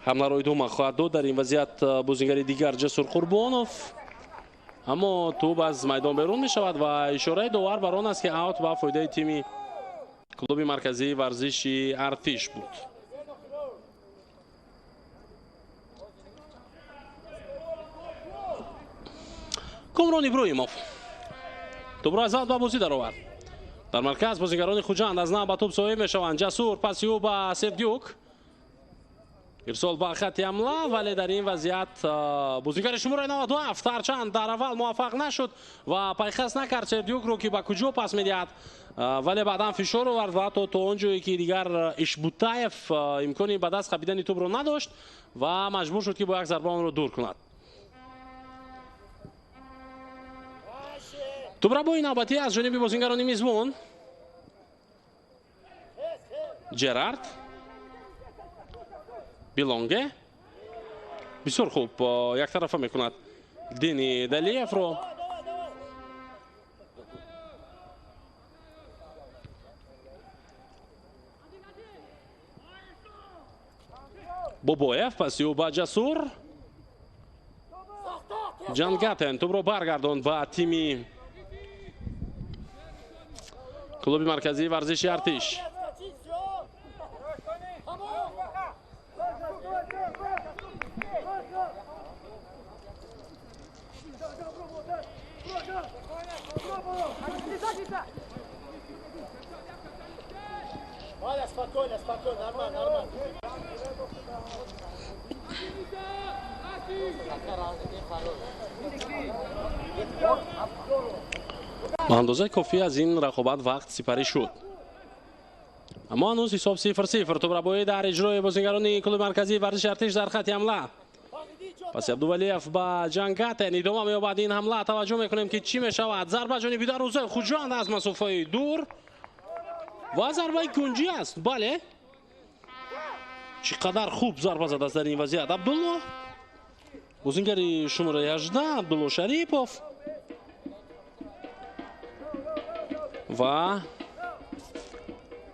Ҳамларо идома хоҳад дод дар ин вазъият бозингари дигар Ҷасур Қурбонов. Аммо тӯб аз майдон берун мешавад ва ишораи довар бар он аст ки аут ба фоидаи тими клуби марказии варзиши Артиш буд. Комрон Иброҳимов тӯбро аз авт ба бозӣ даровард. Дар марказ бозингарони Хуҷанд аз нав ба тӯб соҳиб мешаванд. Ҷасур паси ӯ ба Сердюк. Ирсол ба хатти ҳамла, вале дар ин вазъият бозигари шумораи 97 ҳарчанд дар аввал муваффақ нашуд ва пайхас накард Сердюкро, ки ба куҷо пас медиҳад, вале баъдан фишор овард ва ҳатто то он ҷое ки дигар Ишбутаев имкони ба даст қапидани тӯбро надошт ва маҷбур шуд, ки бо як зарба онро дур кунад. Тӯбрабои навбатӣ аз ҷониби бозингарони мизбон. Ҷерард Билонге бисёр хуб яктарафа мекунад Дени Далиевро. Бобоев паси ӯ ба Ҷасур. Ҷангатен тӯбро баргардонд ба тими клуби марказии варзиши Артиш. Спокойно, спокойно, нормально, нормально. Ба андозаи кофӣ аз ин рақобат вақт сипарӣ шуд. Аммо ҳанӯз ҳисоб 0-0. Тӯбрабоӣ дар иҷрои бозингарони клуби марказии варзиши Артиш дар хатти ҳамла. Паси Абдувалиев ба Ҷангатен идома меёбад ин ҳамла. Таваҷҷӯҳ мекунем, ки чӣ мешавад. Зарба ҷониби дарвозаи Хуҷанд аз масофаи дур ва зарбаи кунҷӣ аст. Бале, чӣ қадар хуб зарба задааст дар ин вазъият Абдулло, бозингари шумораи 18 Абдулло Шарипов. Ва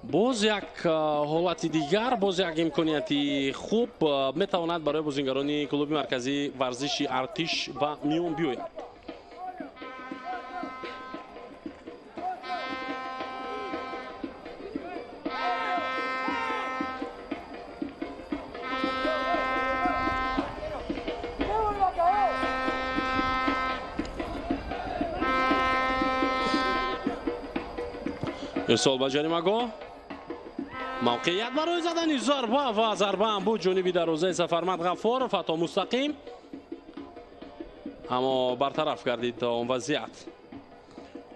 боз як ҳолати дигар, боз як имконияти хуб метавонад барои бозингарони клуби марказии варзиши Артиш ба миён биёяд. Ирсол ба ҷаримагоҳ. Мавқеият барои задани зарба ва зарба ҳам буд ҷониби дарвозаи Сафармад Ғаффоров, ҳатто мустақим, аммо бартараф гардид он вазъият.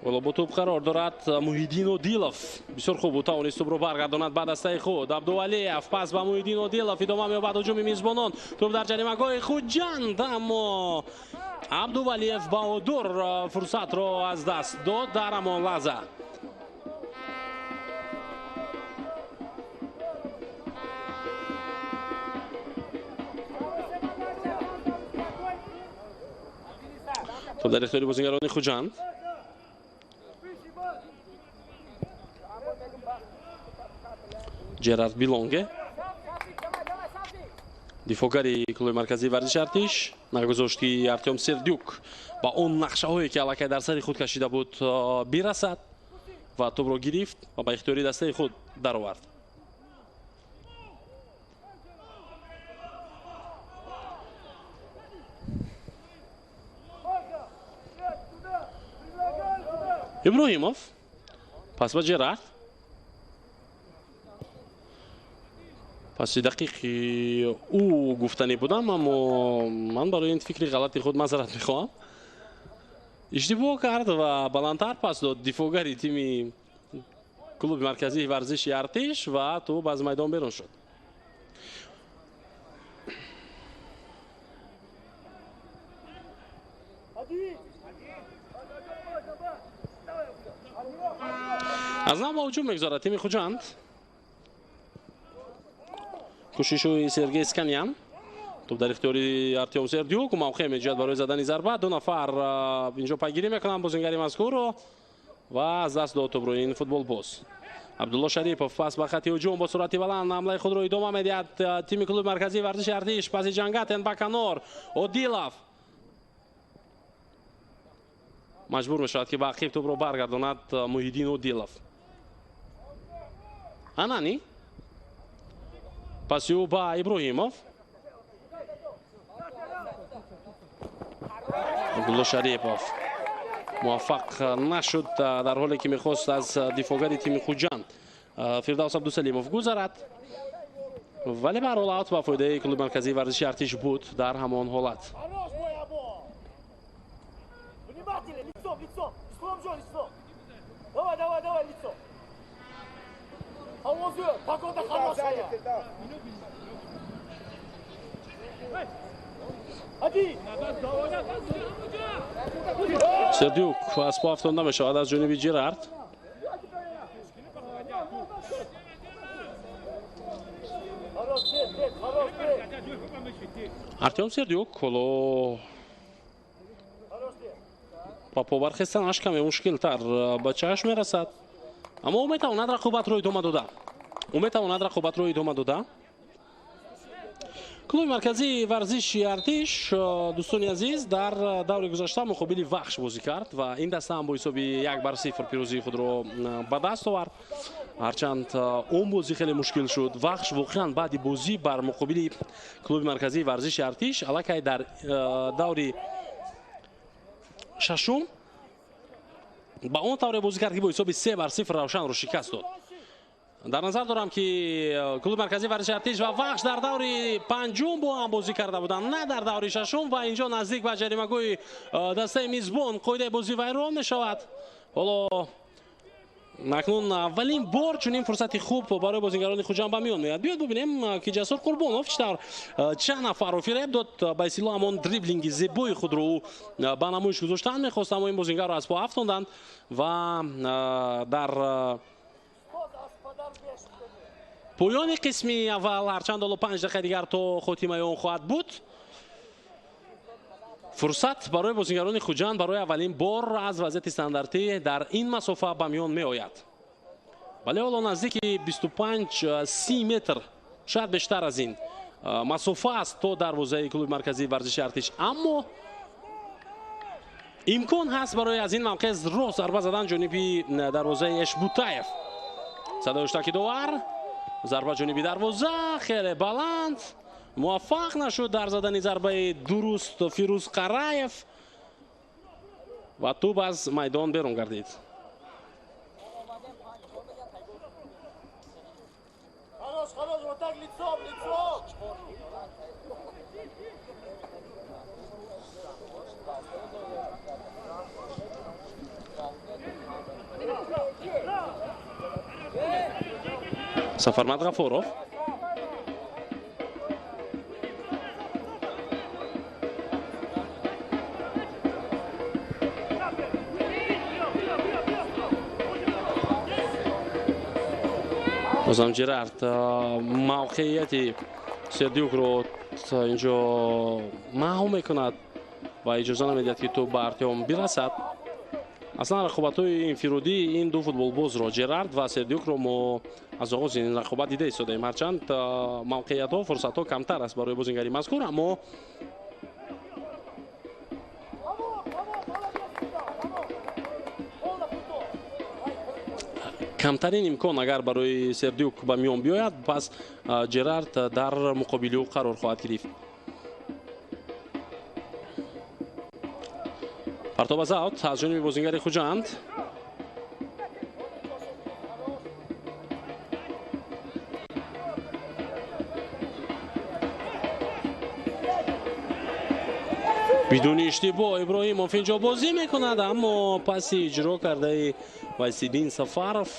Ҳоло бо тӯб қарор дорад Муҳиддин Одилов. Бисёр хуб ӯ тавонист тӯбро баргардонад ба дастаи худ. Абдувалиев пас ба Муҳиддин Одилов, идома меёбад ҳуҷуми мизбонон. Тӯб дар ҷаримагоҳи Хуҷанд, аммо Абдувалиев Баҳодур фурсатро аз даст дод дар ҳамон лаҳза. Тӯб дар ихтиёри бозингарони Хуҷанд. Ҷерард Билонге, дифоъгари клуби марказии варзиши Артиш, нагузошт, ки Артём Сердюк ба он нақшаҳое, ки аллакай дар сари худ кашида буд, бирасад ва тӯбро гирифт ва ба ихтиёри дастаи худ даровард. Иброҳимов пас ба Ҷерард, паси дақиқи ӯ гуфтанӣ будам, аммо ман барои ин фикри ғалати худ маъзарат мехоҳам. Иштибоҳ кард ва баландтар пас дод дифоъгари тими клуби марказии варзиши Артиш ва тӯб аз майдон берун шуд. Аз нав ба ҳуҷум мегузорад тими Хуҷанд. Кӯшишҳои Сергей Сканян. Тӯб дар ихтиёри Артём Сердюк. Мавқеъ меҷӯяд барои задани зарба. Ду нафар инҷо пайгирӣ мекунанд бозингари мазкурро ва аз даст дод тӯбро ин футболбоз. Абдулло Шарипов пас ба хатти ҳуҷум бо суръати баланд ҳамлаи худро идома медиҳад тими клуби марказии варзиши Артиш. Паси Ҷангатен ба канор. Одилов маҷбур мешавад, ки ба ақиб тӯбро баргардонад Муҳиддин Одилов. Анани паси ӯ ба Иброҳимов. Абдулло Шарипов муваффақ нашуд, дар ҳоле ки мехост аз дифоъгари тими Хуҷанд Фирдавс Абдусалимов гузарад. Вале ба ҳар ҳол аут ба фоидаи клуби марказии варзиши Артиш буд дар ҳамон ҳолат. Сердюк аз по афтонда мешавад аз ҷониби Ҷерард. Артем Сердюк ҳоло ба по бархестанаш каме мушкилтар ба чашм мерасад, аммо ӯ метавонад рақобатро идома дода. Ӯ метавонад рақобатро идома дода. Клуби марказии варзиши Артиш, дӯстони азиз, дар даври гузашта муқобили Вахш бозӣ кард ва ин даста ҳам бо ҳисоби 1-0 пирӯзии худро ба даст овард. Ҳарчанд он бозӣ хеле мушкил шуд. Вахш воқеан баъди бозӣ бар муқобили клуби марказии варзиши Артиш аллакай дар даври шашум ба он тавре бозӣ кард, ки бо ҳисоби 3-0 Равшанро шикаст дод. Дар назар дорам, ки клуби марказии варзиши Артиш ва Вахш дар даври панҷум бо ҳам бозӣ карда буданд, на дар даври шашум, ва инҷо наздик ба ҷаримагоҳи дастаи мизбон қоидаи бозӣ вайрон мешавад. Ҳоло акнун аввалин бор чунин фурсати хуб барои бозигарони Хуҷанд ба миён меояд. Биёед бубинем, ки Ҷасур Қурбонов чӣ тавр чанд нафарро фиреб дод. Ба истилоҳ ҳамон дриблинги зебои худро ӯ ба намоиш гузоштан мехост, аммо ин бозигарро аз по афтонданд ва дар поёни қисми аввал, ҳарчанд ҳоло 5 дақиқаи дигар то хотимаи он хоҳад буд, фурсат барои бозигарони Хуҷанд барои аввалин бор аз вазъияти стандартӣ дар ин масофа ба миён меояд. Вале ҳоло наздики 25-30 метр, шояд бештар аз ин масофа аст то дарвозаи клуби марказии варзиши Артиш, аммо имкон ҳаст барои аз ин мавқеъ рост зарба задан ҷониби дарвозаи Эшбутаев. Садои ҳуштаки довар, зарба ҷониби дарвоза хеле баланд, муваффақ нашуд дар задани зарбаи дуруст Фирӯз Қараев ва тӯб аз майдон берун гардид. Сафармад Ғафуров. Бозам Ҷерард мавқеияти Сердюкро инҷо маҳв мекунад ва иҷоза намедиҳад, ки тӯб ба Артем бирасад. Аслан рақобатҳои инфиродии ин ду футболбозро, Ҷерард ва Сердюкро, мо аз оғози ин рақобат дида истодаем. Ҳарчанд мавқеиятҳо, фурсатҳо камтар аст барои бозингари мазкур, аммо камтарин имкон агар барои Сердюк ба миён биёяд, пас Ҷерард дар муқобили ӯ қарор хоҳад гирифт. Партоб аз аут аз ҷониби бозингари Хуҷанд. Бидуни иштибоҳ Иброҳимов инҷо бозӣ мекунад, аммо паси иҷро кардаи Вайсиддин Сафаров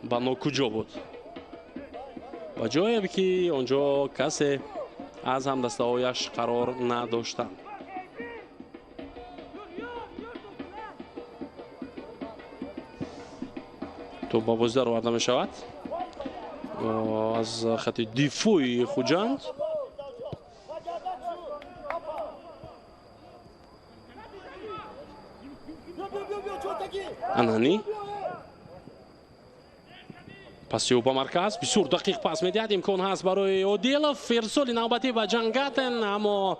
ба нокуҷо буд, ба ҷое ки онҷо касе аз ҳамдастаҳояш қарор надоштанд. Тӯб ба бозӣ дароварда мешавад аз хати дифои Хуҷанд. Анани паси ӯ ба марказ, бисёр дақиқ пас медиҳад, имкон ҳаст барои Одилов. Ирсоли навбатӣ ба Ҷангатен, аммо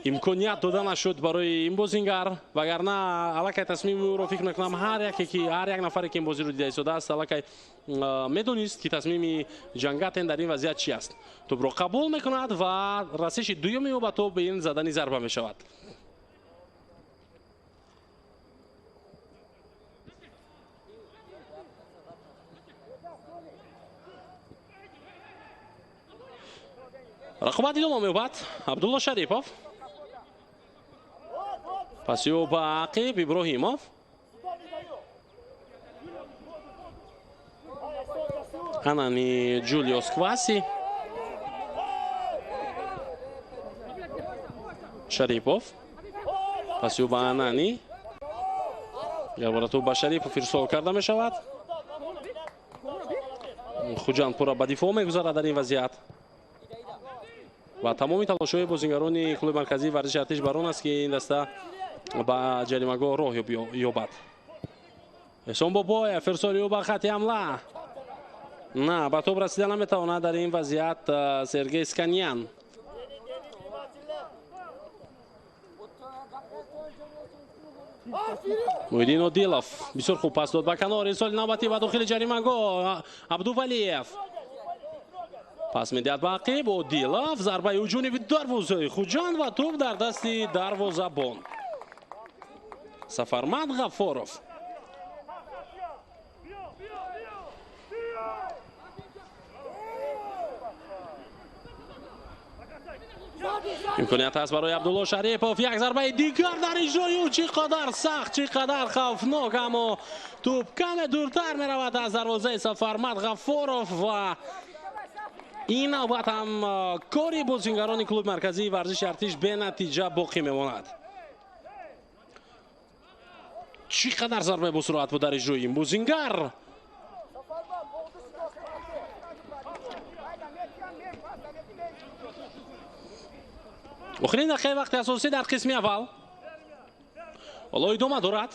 имконият дода нашуд барои ин бозингар, вагарна аллакай тасмими ӯро фикр мекунам ҳар як нафаре ки ин бозиро дида истодааст аллакай медонист, ки тасмими Ҷангатен дар ин вазъият чи аст. Тӯбро қабул мекунад ва расиши дуюми ӯ ба тӯб ин задани зарба мешавад. Рақобат идома меёбад. Абдулло Шарипов. Паси ӯ ба ақиб Иброҳимов. Анани Ҷулиос Кваси. Шарипов. Паси ӯ ба Анани. Якбора тӯб ба Шарипов ирсол карда мешавад. Хуҷанд пурра ба дифоъ мегузарад дар ин вазъият. Ва тамоми талошҳои бозингарони клуби марказии варзиши Артиш бар он аст, ки ин даста ба ҷаримагоҳ роҳ ёбад. Эҳсон Бобоев ирсоли ӯ ба хати ҳамла. На, ба тӯб расида наметавонад дар ин вазъият Сергей Сканян. Муҳиддин Одилов бисёр хуб пас дод ба канор. Ирсоли навбатӣ ба дохили ҷаримагоҳ. Абдувалиев пас медиҳад ба ақиб. Одилов зарбаи ҳуҷуми дарвозаи Хуҷанд ва тӯб дар дасти дарвозабон. Сафармад Ғаффоров. Имконият аст барои Абдулло Шарипов. Як зарбаи дигар дар иҷрои ӯ. Чӣ қадар сахт, чӣ қадар хавфнок, аммо тӯб каме дуртар меравад аз дарвозаи Сафармад Ғаффоров ва ин навбат ҳам кори бозингарони клуби марказии варзиши Артиш бенатиҷа боқӣ мемонад. Чӣ қадар зарбаи босуръат буд дар иҷрои ин бозингар. Охирин дақиқаи вақти асосӣ дар қисми аввал. Ҳоло идома дорад.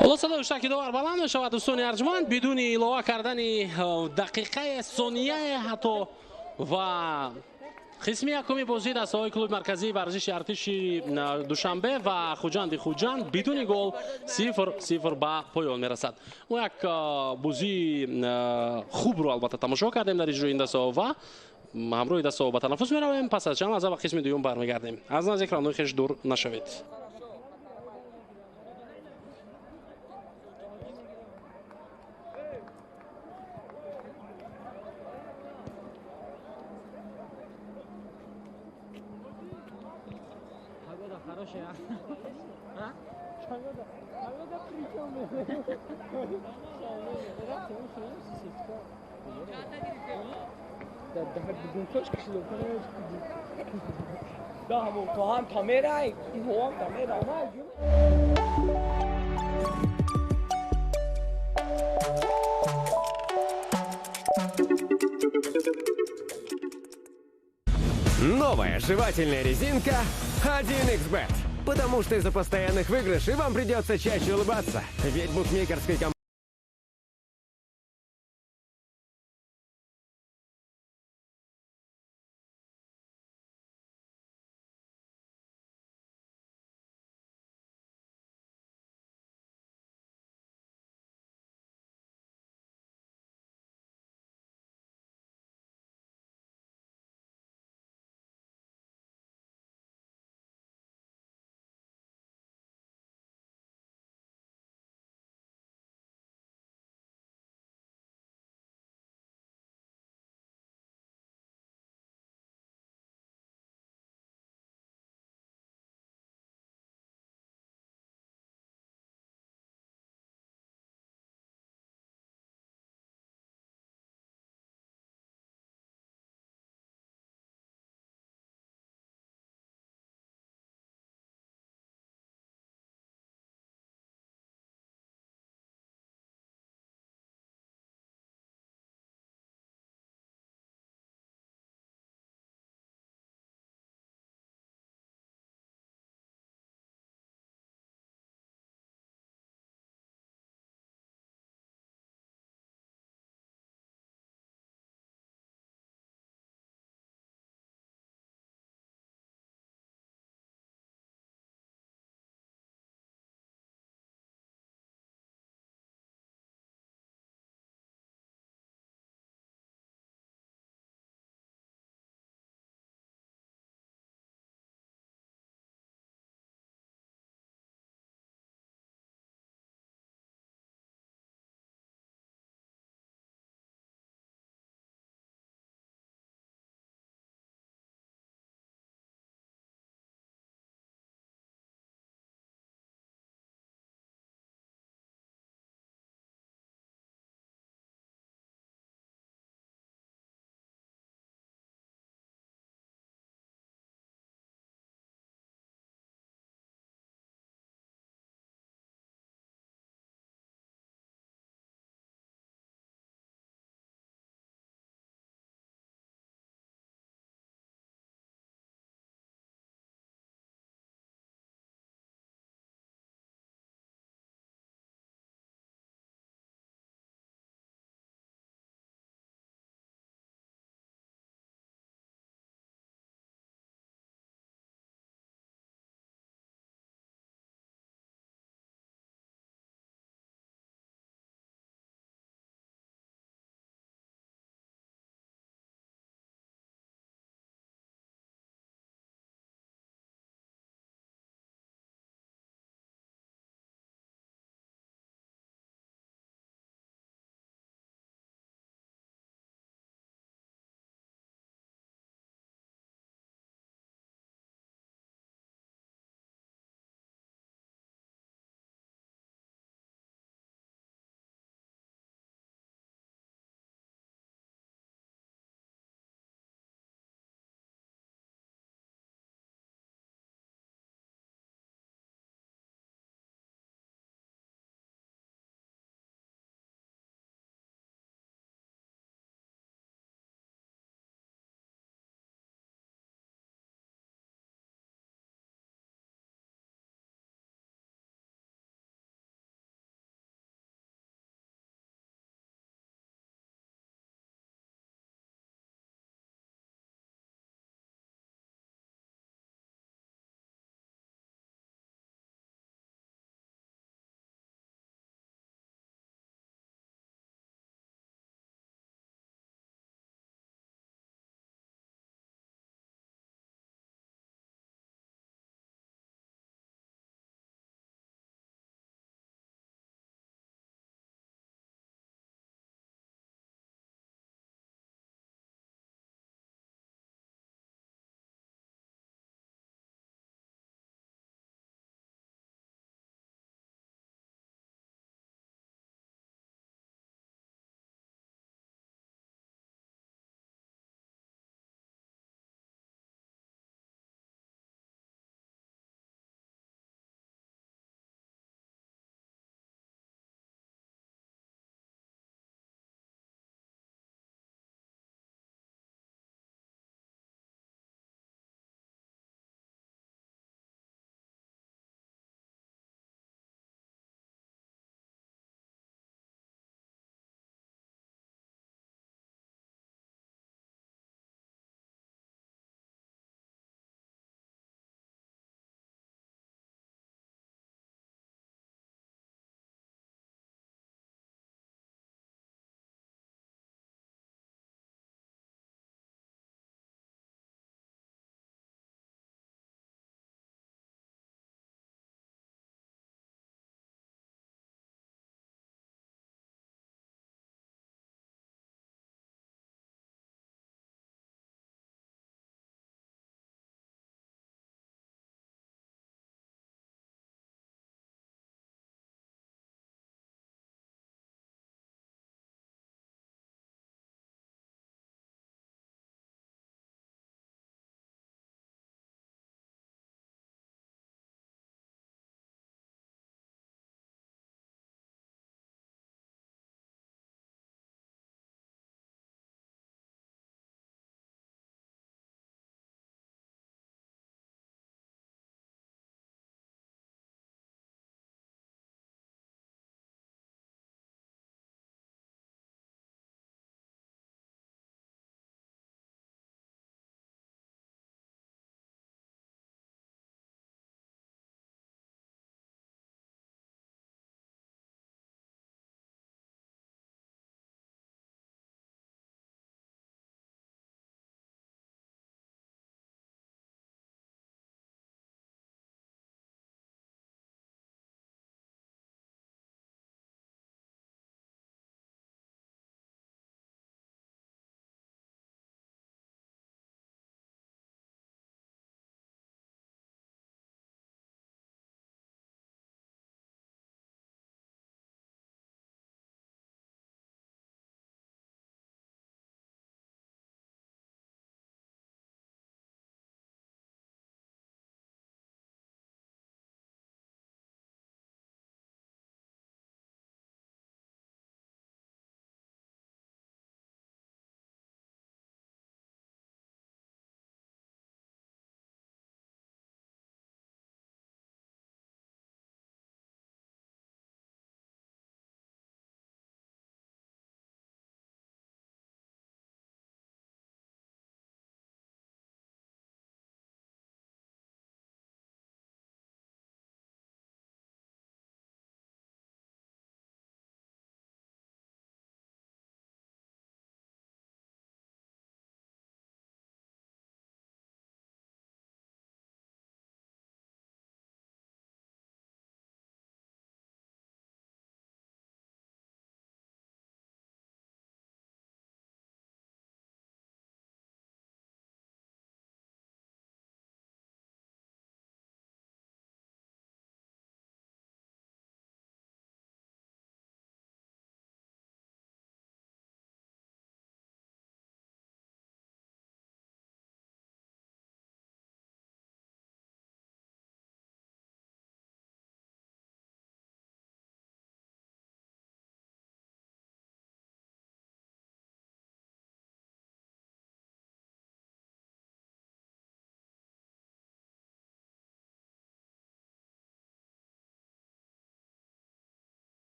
Ҳоло садои ҳуштаки довар баланд мешавад, дӯстони арҷманд, бидуни илова кардани дақиқаи сонияе ҳатто ва қисми якуми бозӣ дастаҳои клуби марказии варзиши Артиши Душанбе ва Хуҷанди Хуҷанд бидуни гол 0-0 ба поён мерасад. Мо як бозии хубро албатта тамошо кардем дар иҷрои ин дастаҳо ва ҳамроҳи дастаҳо ба танаффус меравем. Пас аз чанд лаҳза ба қисми дуюм бармегардем. Аз наздик равнои хеш дур нашавед. Новая жевательная резинка 1xBet. Потому что из-за постоянных выигрышей вам придется чаще улыбаться. Ведь букмекерской компании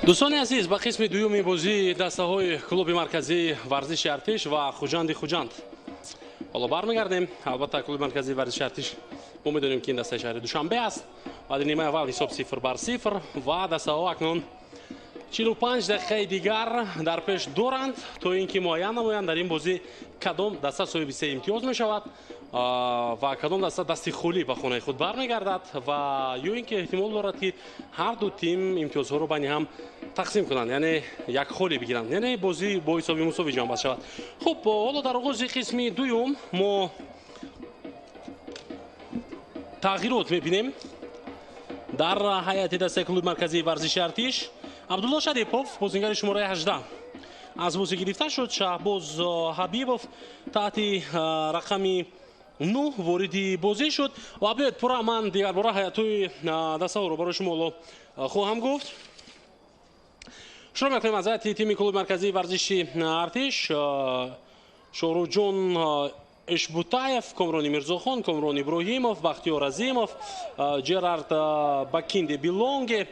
Дӯстони азиз, ба қисми дуюми бозии дастаҳои клуби марказии варзиши Артиш ва Хуҷанди Хуҷанд ҳоло бармегардем. Албатта, клуби марказии варзиши Артиш, мо медонем, ки ин дастаи шаҳри Душанбе аст. Баъди нимаи аввал ҳисоб 0-0 ва дастаҳо акнун 45 дақиқаи дигар дар пеш доранд, то ин ки муайян намоянд, дар ин бозӣ кадом даста соҳиби се имтиёз мешавад ва кадом даста дасти холӣ ба хонаи худ бармегардад, ва ё ин ки эҳтимол дорад, ки ҳар ду тим имтиёзҳоро байни ҳам тақсим кунанд, яъне як холӣ бигиранд, яъне бозӣ бо ҳисоби мусовӣ ҷамъбаст шавад. Хуб, ҳоло дар оғози қисми дуюм мо тағйирот мебинем дар ҳайати дастаи клуби марказии варзиши Артиш. Абдулло Шарипов, бозингари шумораи 18, аз бозӣ гирифта шуд. Шаҳбоз Ҳабибов таҳти рақами 9 вориди бозӣ шуд. Ва биёед, пурра ман дигарбора ҳайатҳои дастаҳоро барои шумо ҳоло хоҳам гуфт. Шурӯъ мекунем аз ҳайати тими клуби марказии варзиши Артиш. Шоҳрӯҷон Ишбутаев, Комрони Мирзохон, Комрон Иброҳимов, Бахтиёр Азимов, Ҷерард Бакинде Билонге,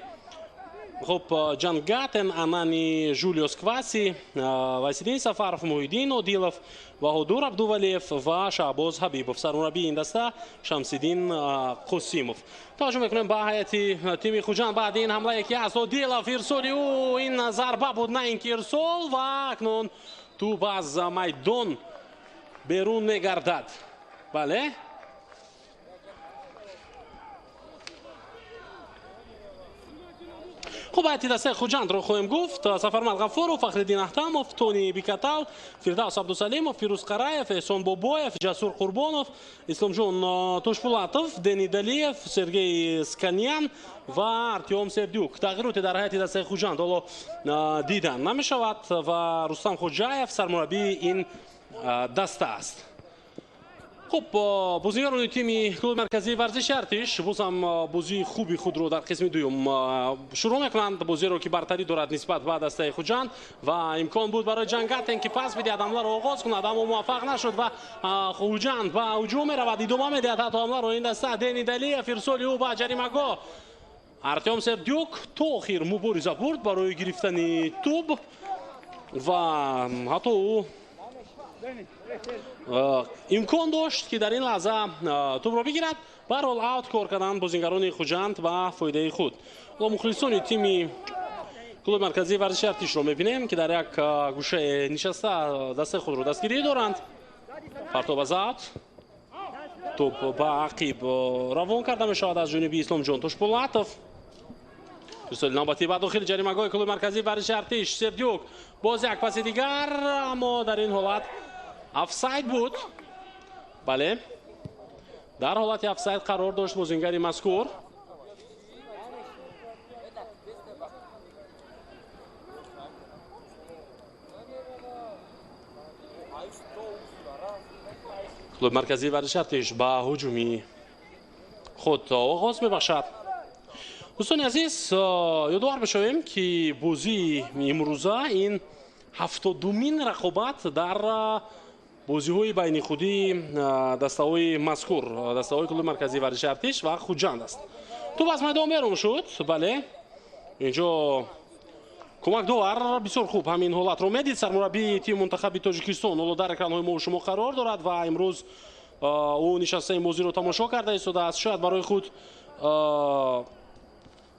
хуб, Ҷан Гатен, Анани Жулиос Кваси, Василин Сафаров, Муҳиддин Одилов, Баҳодур Абдувалиев ва Шаҳбоз Ҳабибов. Сармураббии ин даста Шамсиддин Қосимов. Таваҷҷӯҳ мекунем ба ҳайати тими Хуҷанд. Баъди ин ҳамлае ки аз Одилов, ирсоли ӯ, ин зарба буд, на ин ки ирсол, ва акнун тӯб аз майдон берун мегардад. Бале, хуб, ҳайати дастаи Хуҷандро хоҳем гуфт. Сафармад Ғафуров, Фахриддин Аҳтамов, Тони Бикатал, Фирдавс Абдусалимов, Фирӯз Қараев, Эҳсон Бобоев, Ҷасур Қурбонов, Исломҷон Тошпулатов, Дени Далиев, Сергей Сканян ва Артём Сердюк. Тағйироте дар ҳайати дастаи Хуҷанд ҳоло дидан намешавад ва Рустам Хоҷаев сармураббии ин даста аст. Хуб, бозигарони тими клуби марказии варзиши Артиш боз ҳам бозии хуби худро дар қисми дуюм шурӯъ мекунанд, бозиро ки бартарӣ дорад нисбат ба дастаи Хуҷанд, ва имкон буд барои Ҷангатен, ки пас бидиҳад, ҳамларо оғоз кунад, аммо муваффақ нашуд ва Хуҷанд ба ҳуҷум меравад, идома медиҳад ҳатто ҳамларо ин даста. Дени Далиев, ирсоли ӯ ба ҷаримагоҳ. Артём Сердюк то охир мубориза бурд барои гирифтани тӯб ва ҳатто ӯ имкон дошт, ки дар ин лаҳза тӯбро бигирад. Барҳол, аут кор карданд бозингарони Хуҷанд ба фоидаи худ. Ҳоло мухлисони тими клуби марказии варзиши Артишро мебинем, ки дар як гӯшае нишаста дастаи худро дастгирӣ доранд. Партоб аз аут, тӯб ба ақиб равон карда мешавад аз ҷониби Исломҷон Тошпулатов. Ирсоли навбатӣ ба дохили ҷаримагоҳи клуби марказии варзиши Артиш. Сердюк, боз як паси дигар, аммо дар ин ҳолат офсайд буд. Бале, дар ҳолати офсайд қарор дошт бозингари мазкур. Клуби марказии варзиши Артиш ба ҳуҷуми худ оғоз мебахшад. Дӯстони азиз, ёдовар бишавем, ки бозии имрӯза ин 72-мин рақобат дар бозиҳои байнихудии дастаҳои мазкур, дастаҳои клуби марказии варзиши Артиш ва Хуҷанд аст. Тӯб аз майдон берун шуд. Бале, инҷо кӯмакдовар бисёр хуб ҳамин ҳолатро медид. Сармураббии тими мунтахаби Тоҷикистон ҳоло дар экранҳои мо шумо қарор дорад ва имрӯз ӯ нишастаи бозиро тамошо карда истодааст. Шояд барои худ,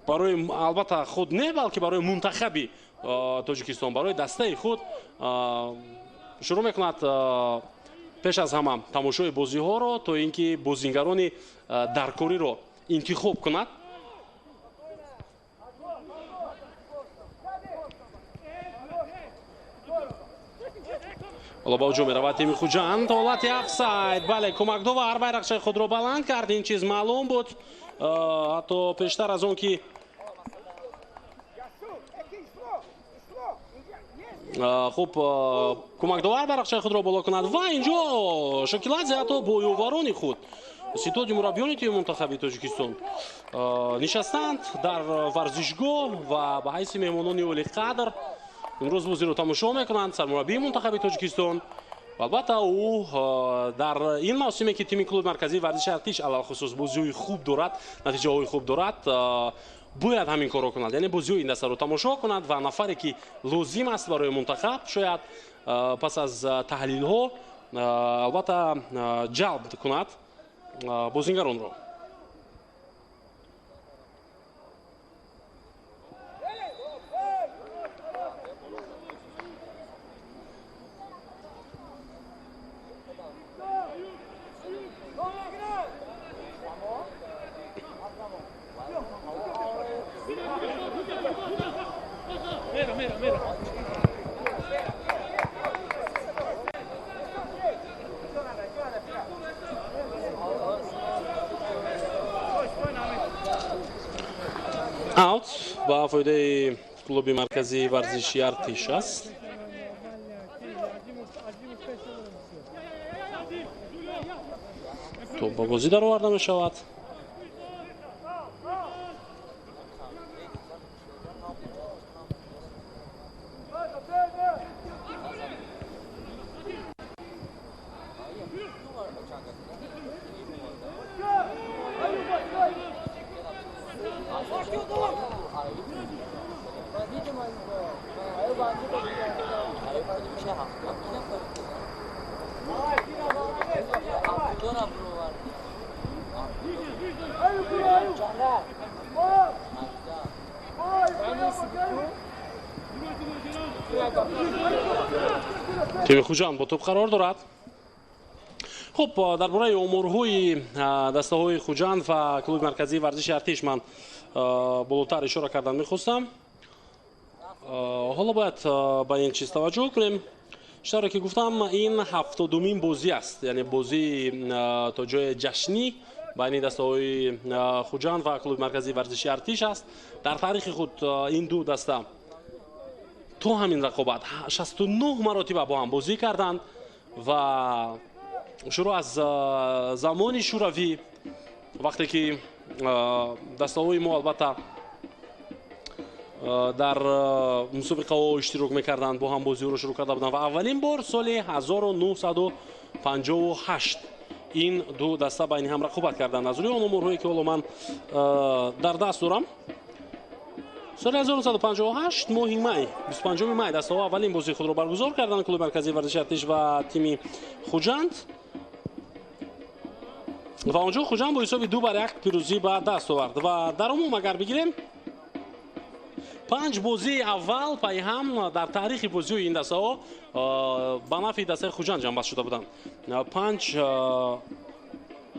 барои албатта худ не, балки барои мунтахаби Тоҷикистон, барои дастаи худ шурӯъ мекунад пеш аз ҳама тамошои бозиҳоро, то ин ки бозингарони даркориро интихоб кунад. Ҳоло ба ҳуҷум меравад тими Хуҷанд. Ҳолати офсайд. Бале, кӯмакдовар байрақчаи худро баланд кард. Ин чиз маълум буд ҳатто пештар аз он ки хуб кӯмакдовар байрақчаи худро боло кунад. Ва инҷо Шокиладзе ҳатто бо ёварони худ, ситоди мураббиёни тими мунтахаби Тоҷикистон, нишастанд дар варзишгоҳ ва ба ҳайси меҳмонони олиқадр имрӯз бозиро тамошо мекунанд. Сармураббии мунтахаби Тоҷикистон, албатта, ӯ дар ин мавсиме, ки тими клуби марказии варзиши Артиш алалхусус бозиҳои хуб дорад, натиҷаҳои хуб дорад, Бояд ҳамин корро кунад, яъне бозиҳои ин дастаро тамошо кунад ва нафаре ки лозим аст барои мунтахаб, шояд пас аз таҳлилҳо албатта ҷалб кунад бозингаронро. Аут ба фоидаи клуби марказии варзиши Артиш аст. Топ ба бозӣ дароварда мешавад. Тими Хуҷанд бо тӯб қарор дорад. Хуб, дар бораи оморҳои дастаҳои Хуҷанд ва клуби марказии варзиши Артиш ман болотар ишора кардан мехостам. Ҳоло бояд ба ин чиз таваҷҷӯҳ кунем. Чунон ки гуфтам, ин 72-мин бозӣ аст, яъне бозии то ҷои ҷашнӣ байни дастаҳои Хуҷанд ва клуби марказии варзиши Артиш аст. Дар таърихи худ ин ду даста то ҳамин рақобат 69 маротиба бо ҳам бозӣ карданд ва шурӯъ аз замони шӯравӣ, вақте ки дастаҳои мо албатта дар мусобиқаҳо иштирок мекарданд, бо ҳам бозиҳоро шурӯъ карда буданд ва аввалин бор соли 1958 ин ду даста байни ҳам рақобат карданд. Аз рӯи он оморҳое ки ҳоло ман дар даст дорам, соли 1958 моҳи май, 25 май дастаҳо аввалин бозии худро баргузор карданд. Клуби марказии варзиши Артиш ва тими Хуҷанд ва онҷо Хуҷанд бо ҳисоби 2-1 пирӯзӣ ба даст овард. Ва дар умум агар бигирем, 5 бозии аввал пайҳам дар таърихи бозиҳои ин дастаҳо ба нафъи дастаи Хуҷанд ҷамъбаст шуда буданд. 5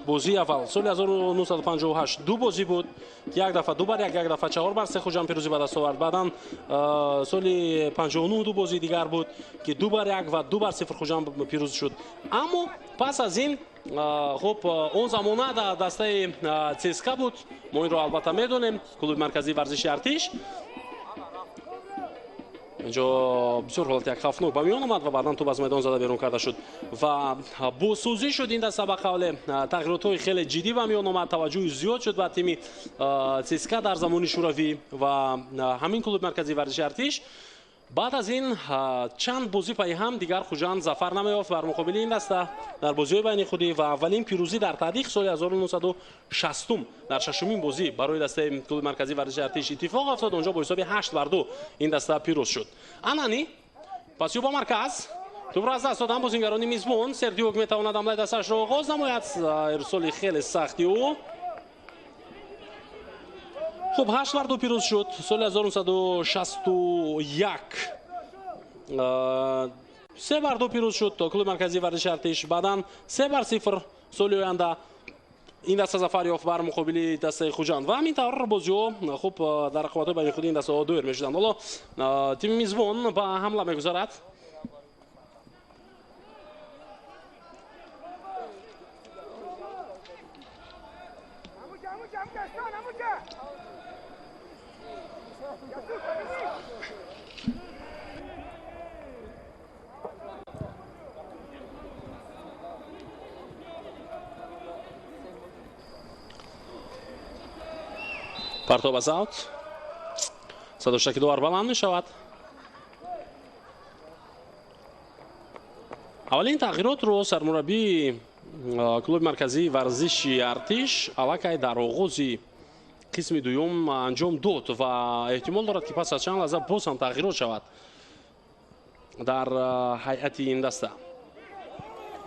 бозии аввал соли 1958 ду бозӣ буд, як дафъа 2-1, як дафъа 4-3 Хуҷанд пирӯзӣ ба даст овард. Баъдан соли 59 ду бозии дигар буд ки 2-1 ва 2-0 Хуҷанд пирӯз шуд. Аммо пас аз ин хуб, он замона дар дастаи ЦСКА буд, мо инро албатта медонем, клуби марказии варзиши Артиш. Инҷо бисёр ҳолати як хавфнок ба миён омад ва баъдан тӯб аз майдон зада берун карда шуд ва босозӣ шуд ин даста. Ба қавле тағйиротҳои хеле ҷиддӣ ба миён омад, таваҷҷӯҳи зиёд шуд ба тими ЦСКА дар замони шӯравӣ ва ҳамин клуби марказии варзиши Артиш. Баъд аз ин чанд бозӣ пайи ҳам дигар Хуҷанд зафар намеёфт бар муқобили ин даста дар бозиҳои байни худӣ ва аввалин пирӯзӣ дар таърих соли 1960 дар шашумин бозӣ барои дастаи клуби марказии варзиши Артиш иттифоқ афтод. Онҷо бо ҳисоби 8-2 ин даста пирӯз шуд. Анани пасиё ба марказ, тӯбро аз даст доданд бозингарони мизбон. Сердиюк метавонад ҳамлаи дастаашро оғоз намояд. Ирсоли хеле сахти ӯ. Хуб, 8-2 пирӯз шуд соли 1961. 3-2 пирӯз шуд клуби марказии варзиши Артиш. Баъдан 3-0 соли оянда ин даста зафар ёфт бар муқобили дастаи Хуҷанд ва ҳамин тавр бозиҳо хуб дар рақобатҳои байни худи ин дастаҳо доир мешуданд. Ҳоло тими мизбон ба ҳамла мегузарад. Партоб аз аут. Садоштаки довар баланд мешавад. Аввалин тағйиротро сармураббии клуби марказии варзиши Артиш аллакай дар оғози қисми дуюм анҷом дод ва эҳтимол дорад, ки пас аз чанд лаҳза боз ҳам тағйирот шавад дар ҳайати ин даста.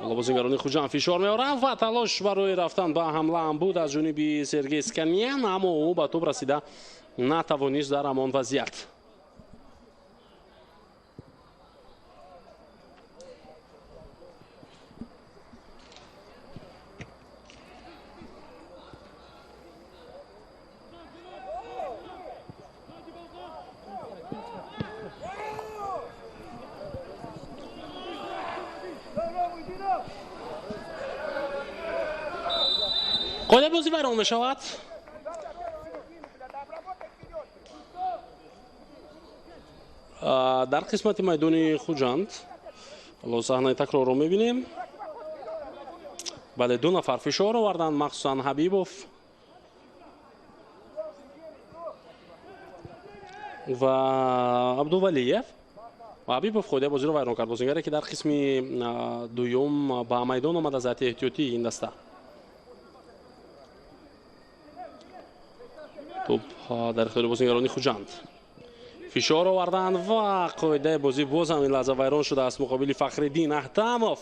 Ҳоло бозингарони Хуҷанд фишор меоранд ва талош барои рафтан ба ҳамла ҳам буд аз ҷониби Сергей Сканян, аммо ӯ ба тӯб расида натавонист дар ҳамон вазъият. Қоидаи бозӣ вайрон мешавад. Дар қисмати майдони Хуҷанд ҳоло саҳнаи такрорро мебинем. Бале, ду нафар фишор оварданд, махсусан Ҳабибов ва Абдувалиев. Ҳабибов қоидаи бозиро вайрон кард. Бозингаре, ки дар қисми дуюм ба майдон омад аз ҳайати эҳтиётии ин даста. Тӯб дар ихтиёри бозингарони Хуҷанд. Фишор оварданд ва қоидаи бозӣ боз ҳам ин лаҳза вайрон шудааст муқобили Фахриддин Аҳтамов.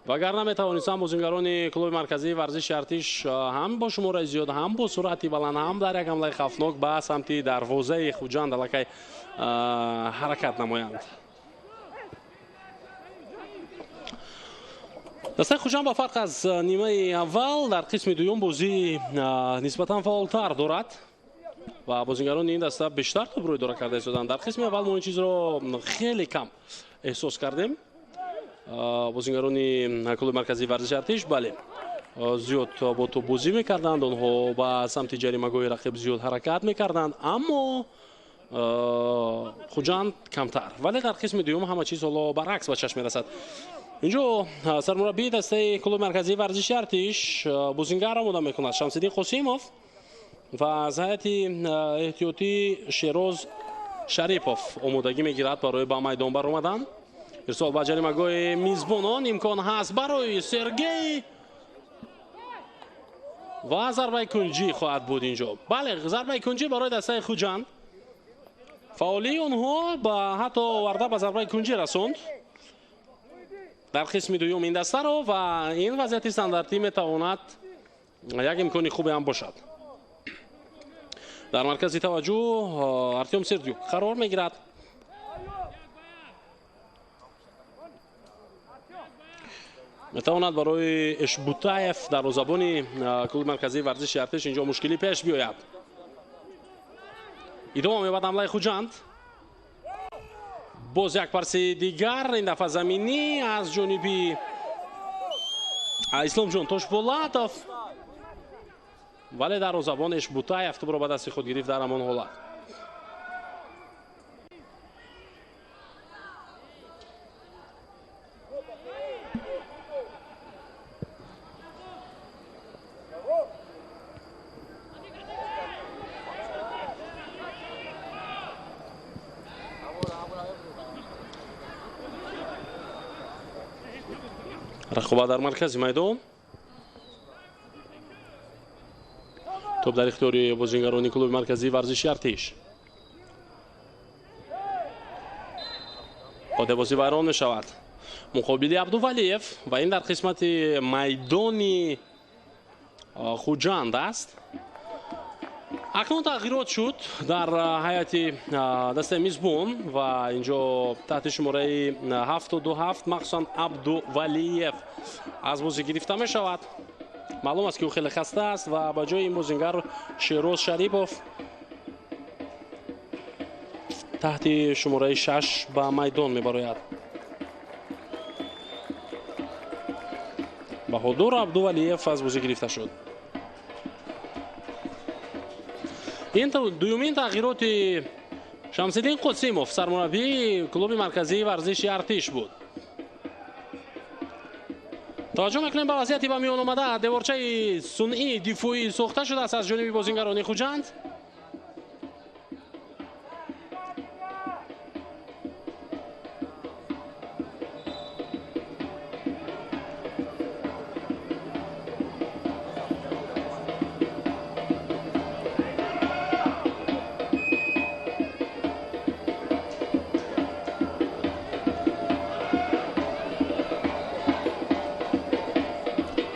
Вагарна метавонистанд бозингарони клуби марказии варзиши Артиш ҳам бо шумораи зиёд, ҳам бо суръати баланд, ҳам дар як ҳамлаи хавфнок ба самти дарвозаи Хуҷанд аллакай ҳаракат намоянд. Дастаи Хуҷанд ба фарқ аз нимаи аввал дар қисми дуюм бозӣ нисбатан фаъолтар дорад ва бозингарони ин даста бештар тӯбро идора карда истоданд. Дар қисми аввал мо ин чизро хеле кам эҳсос кардем. Бозингарони клуби марказии варзиши Артиш, бале, зиёд бо тӯб бозӣ мекарданд, онҳо ба самти ҷаримагоҳи рақиб зиёд ҳаракат мекарданд, аммо Хуҷанд камтар. Вале дар қисми дуюм ҳама чиз ҳоло баръакс ба чашм мерасад. Инҷо сармураббии дастаи клуби марказии варзиши Артиш бозингар омода мекунад Шамсиддин Қосимов ва аз ҳайати эҳтиётӣ Шероз Шарипов омодагӣ мегирад барои ба майдон баромадан. Ирсол ба ҷаримагоҳи мизбонон, имкон ҳаст барои Сергей ва зарбаи кунҷӣ хоҳад буд инҷо. Бале, зарбаи кунҷӣ барои дастаи Хуҷанд. Фаъолии онҳо ба ҳатто оварда ба зарбаи кунҷӣ расонд дар қисми дуюм ин дастаро ва ин вазъияти стандартӣ метавонад як имкони хубе ҳам бошад. Дар маркази таваҷҷӯҳ Артём Сердюк қарор мегирад. Метавонад барои Эшбутаев дарвозабони клуби марказии варзиши Артиш инҷо мушкилӣ пеш биёяд. Идома меёбад ҳамлаи Хуҷанд. Боз як парси дигар, ин дафъа заминӣ аз ҷониби Исломҷон Тошболатов, вале дарвозабон Эшбутаев тӯбро ба дасти худ гирифт дар ҳамон ҳолат. Рақобат дар маркази майдон. Тӯб дар ихтиёри бозингарони клуби марказии варзиши Артиш. Қоидаи бозӣ вайрон мешавад муқобили Абдувалиев ва ин дар қисмати майдони Хуҷанд аст. Акнун тағйирот шуд дар ҳайати дастаи мизбон ва инҷо таҳти шумораи 77 махсусан Абдувалиев аз бозӣ гирифта мешавад. Маълум аст, ки ӯ хеле хаста аст ва ба ҷои ин бозингар Шероз Шарипов таҳти шумораи 6 ба майдон мебарояд. Баҳодур Абдувалиев аз бозӣ гирифта шуд. Ин дуюмин тағйироти Шамсиддин Қосимов, сармураббии клуби марказии варзиши Артиш буд. Таваҷҷӯҳ мекунем ба вазъияти ба миён омада. Деворчаи сунъии дифоӣ сохта шудааст аз ҷониби бозингарони Хуҷанд.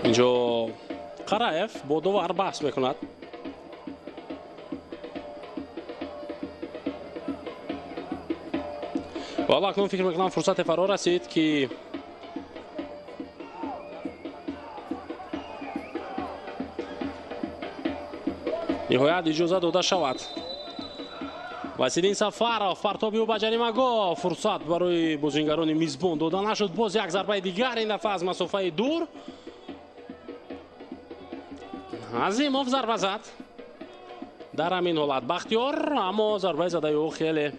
Инҷо Қараев бо довар баҳс мекунад. Ва ҳоло акнун фикр мекунам, фурсате фаро расид, ки ниҳоят иҷоза дода шавад. Василин Сафаров, партоби ӯ ба ҷаримагоҳ, фурсат барои бозингарони мизбон дода нашуд. Боз як зарбаи дигар, ин дафъа аз масофаи дур. Азимов зарба зад. Дар ҳамин ҳолат Бахтиёр, аммо зарбаи задаи ӯ хеле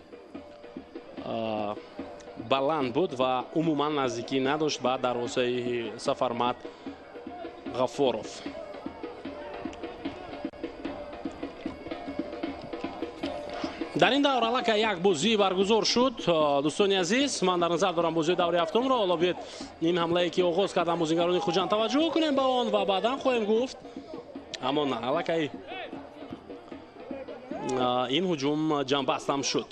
баланд буд ва умуман наздикӣ надошт ба дарвозаи Сафармад Ғаффоров. Дар ин давр аллакай як бозӣ баргузор шуд. Дӯстони азиз, ман дар назар дорам бозии даври ҳафтумро. Ҳоло биёед ин ҳамлае, ки оғоз карданд бозингарони Хуҷанд, таваҷҷӯҳ кунем ба он ва баъдан хоҳем гуфт. Аммо на, аллакай ин ҳуҷум ҷамъбастам шуд.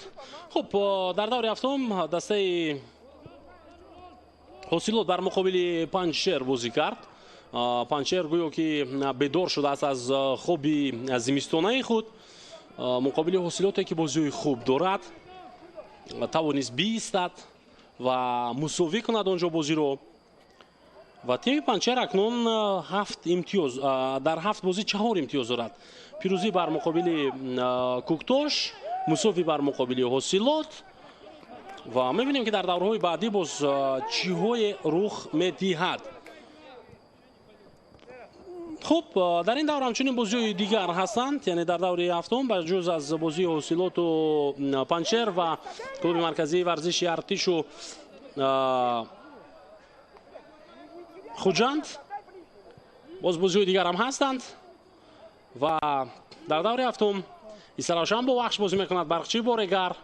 Хуб, дар даври ҳафтум дастаи Ҳосилот бар муқобили Панҷшер бозӣ кард. Панҷшер гӯё ки бедор шудааст аз хоби зимистонаи худ. Муқобили Ҳосилоте, ки бозиҳои хуб дорад, тавонист биистад ва мусовӣ кунад онҷо бозиро. Ва тими Панҷшер акнун 7 имтиёз, дар 7 бозӣ 4 имтиёз дорад. Пирӯзӣ бар муқобили Куктош, мусовӣ бар муқобили Ҳосилот. Ва мебинем, ки дар даврҳои баъдӣ боз чиҳое рух медиҳад. Хуб, дар ин давр ҳамчунин бозиҳои дигар ҳастанд, яъне дар даври ҳафтум ба ҷуз аз бозии Ҳосилоту Панҷшер ва клуби марказии варзиши Артишу Хуҷанд, боз бозиҳои дигар ҳам ҳастанд. Ва дар даври ҳафтум Истаравшан бо Вахш бозӣ мекунад, Барқчӣ бо Регар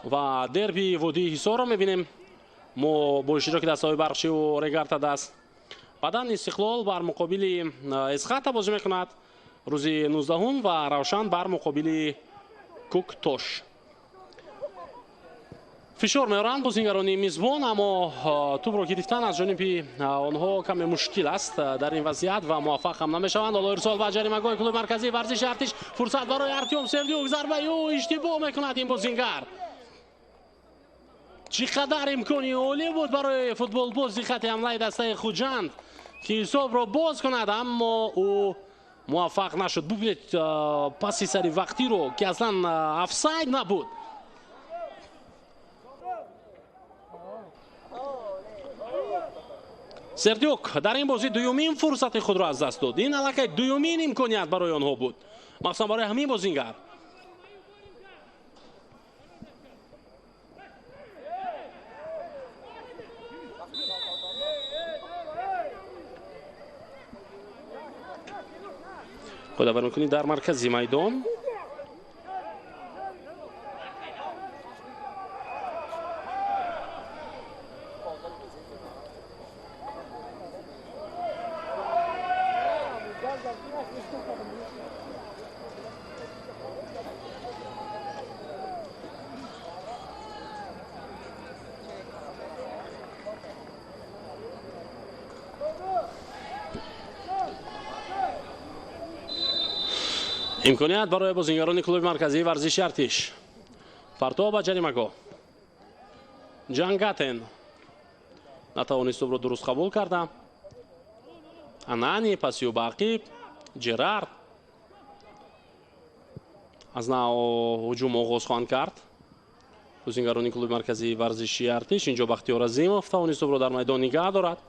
ва дерби водии Ҳисорро мебинем мо бо иштироки дастаҳои Барқчиву Регар Тадаст. Баъдан Истиқлол бар муқобили Эсхата бозӣ мекунад рӯзи 19 ва Равшан бар муқобили Куктош. Фишор меоранд бозингарони мизбон, аммо тӯбро гирифтан аз ҷониби онҳо каме мушкил аст дар ин вазъият ва муваффақ ҳам намешаванд. Ҳоло ирсол ба ҷаримагоҳи клуби марказии варзиши Артиш, фурсат барои Артём Сердюк, зарбаи ӯ иштибоҳ мекунад ин бозингар. Чӣ қадар имкони олӣ буд барои футболбози хати ҳамлаи дастаи Хуҷанд, ки ҳисобро боз кунад, аммо ӯ муваффақ нашуд. Бубинед паси сари вақтиро, ки аслан офсайд набуд. Сердюк дар ин бозӣ дуюмин фурсати худро аз даст дод. Ин аллакай дуюмин имконият барои онҳо буд, махсусан барои ҳамин бозингар. Қодавар мекунӣ дар маркази майдон. Имконият барои бозингарони клуби марказии варзиши Артиш. Партов ба ҷаримагоҳ. Ҷангатен натавонист тӯбро дуруст қабул карда. Анани пасию ба ақиб. Ҷерард аз нав ҳуҷум оғоз хоҳанд кард. Бозингарони клуби марказии варзиши Артиш. Инҷо Бахтиёр Азимов тавонист тӯбро дар майдон нигаҳ дорад.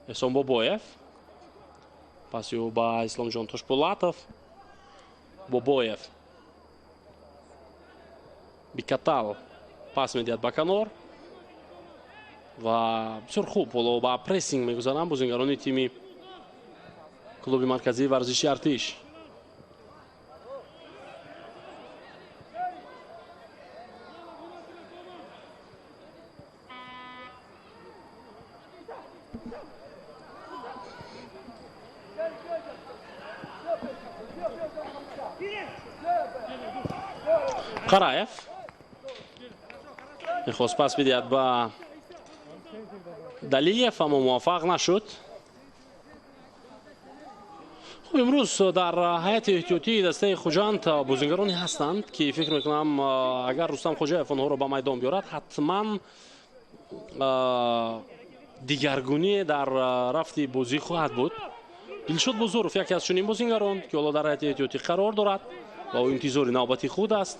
Эҳсон Бобоев пасию ба Исломҷон Тошпулатов. Бобоев Бикатал пас медиҳад ба канор ва бисёр хуб ҳоло ба прессинг мегузаранд бозингарони тими клуби марказии варзиши Артиш. Қараев мехост пас бидиҳад ба Далиев, аммо муваффақ нашуд. Хуб, имрӯз дар ҳайати эҳтиётии дастаи Хуҷанд бозингароне ҳастанд, ки фикр мекунам, агар Рустам Хоҷаев онҳоро ба майдон биёрад, ҳатман дигаргунӣ дар рафти бозӣ хоҳад буд. Дилшод Бозоров яке аз чунин бозингарон, ки ҳоло дар ҳайати эҳтиётӣ қарор дорад ва ӯ интизори навбати худ аст.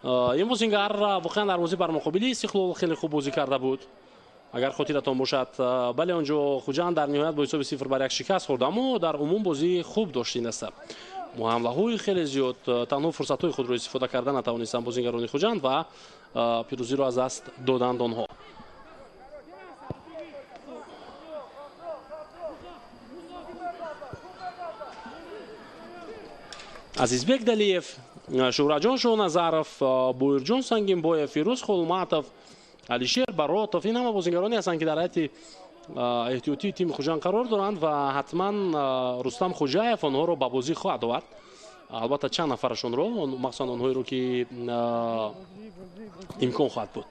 Ин бозингар воқеан дар бозӣ бар муқобили Истиқлол хеле хуб бозӣ карда буд. Агар хотиратон бошад, бале, онҷо Хуҷанд дар ниҳоят бо ҳисоби 0-1 шикаст хӯрд, аммо дар умум бозии хуб дошт ин даста. Ҳамлаҳои хеле зиёд, танҳо фурсатҳои худро истифода карда натавонистанд бозингарони Хуҷанд ва пирӯзиро аз даст доданд онҳо. Азизбек Далиев, Шӯҳратҷон Шоҳназаров, Буирҷон Сангинбоев, Фирӯз Холматов, Алишер Баротов, ин ҳама бозингароне ҳастанд, ки дар ҳайати эҳтиётии тими Хуҷанд қарор доранд ва ҳатман Рустам Хоҷаев онҳоро ба бозӣ хоҳад овард. Албатта чанд нафарашонро, махсусан онҳоеро, ки имкон хоҳад буд.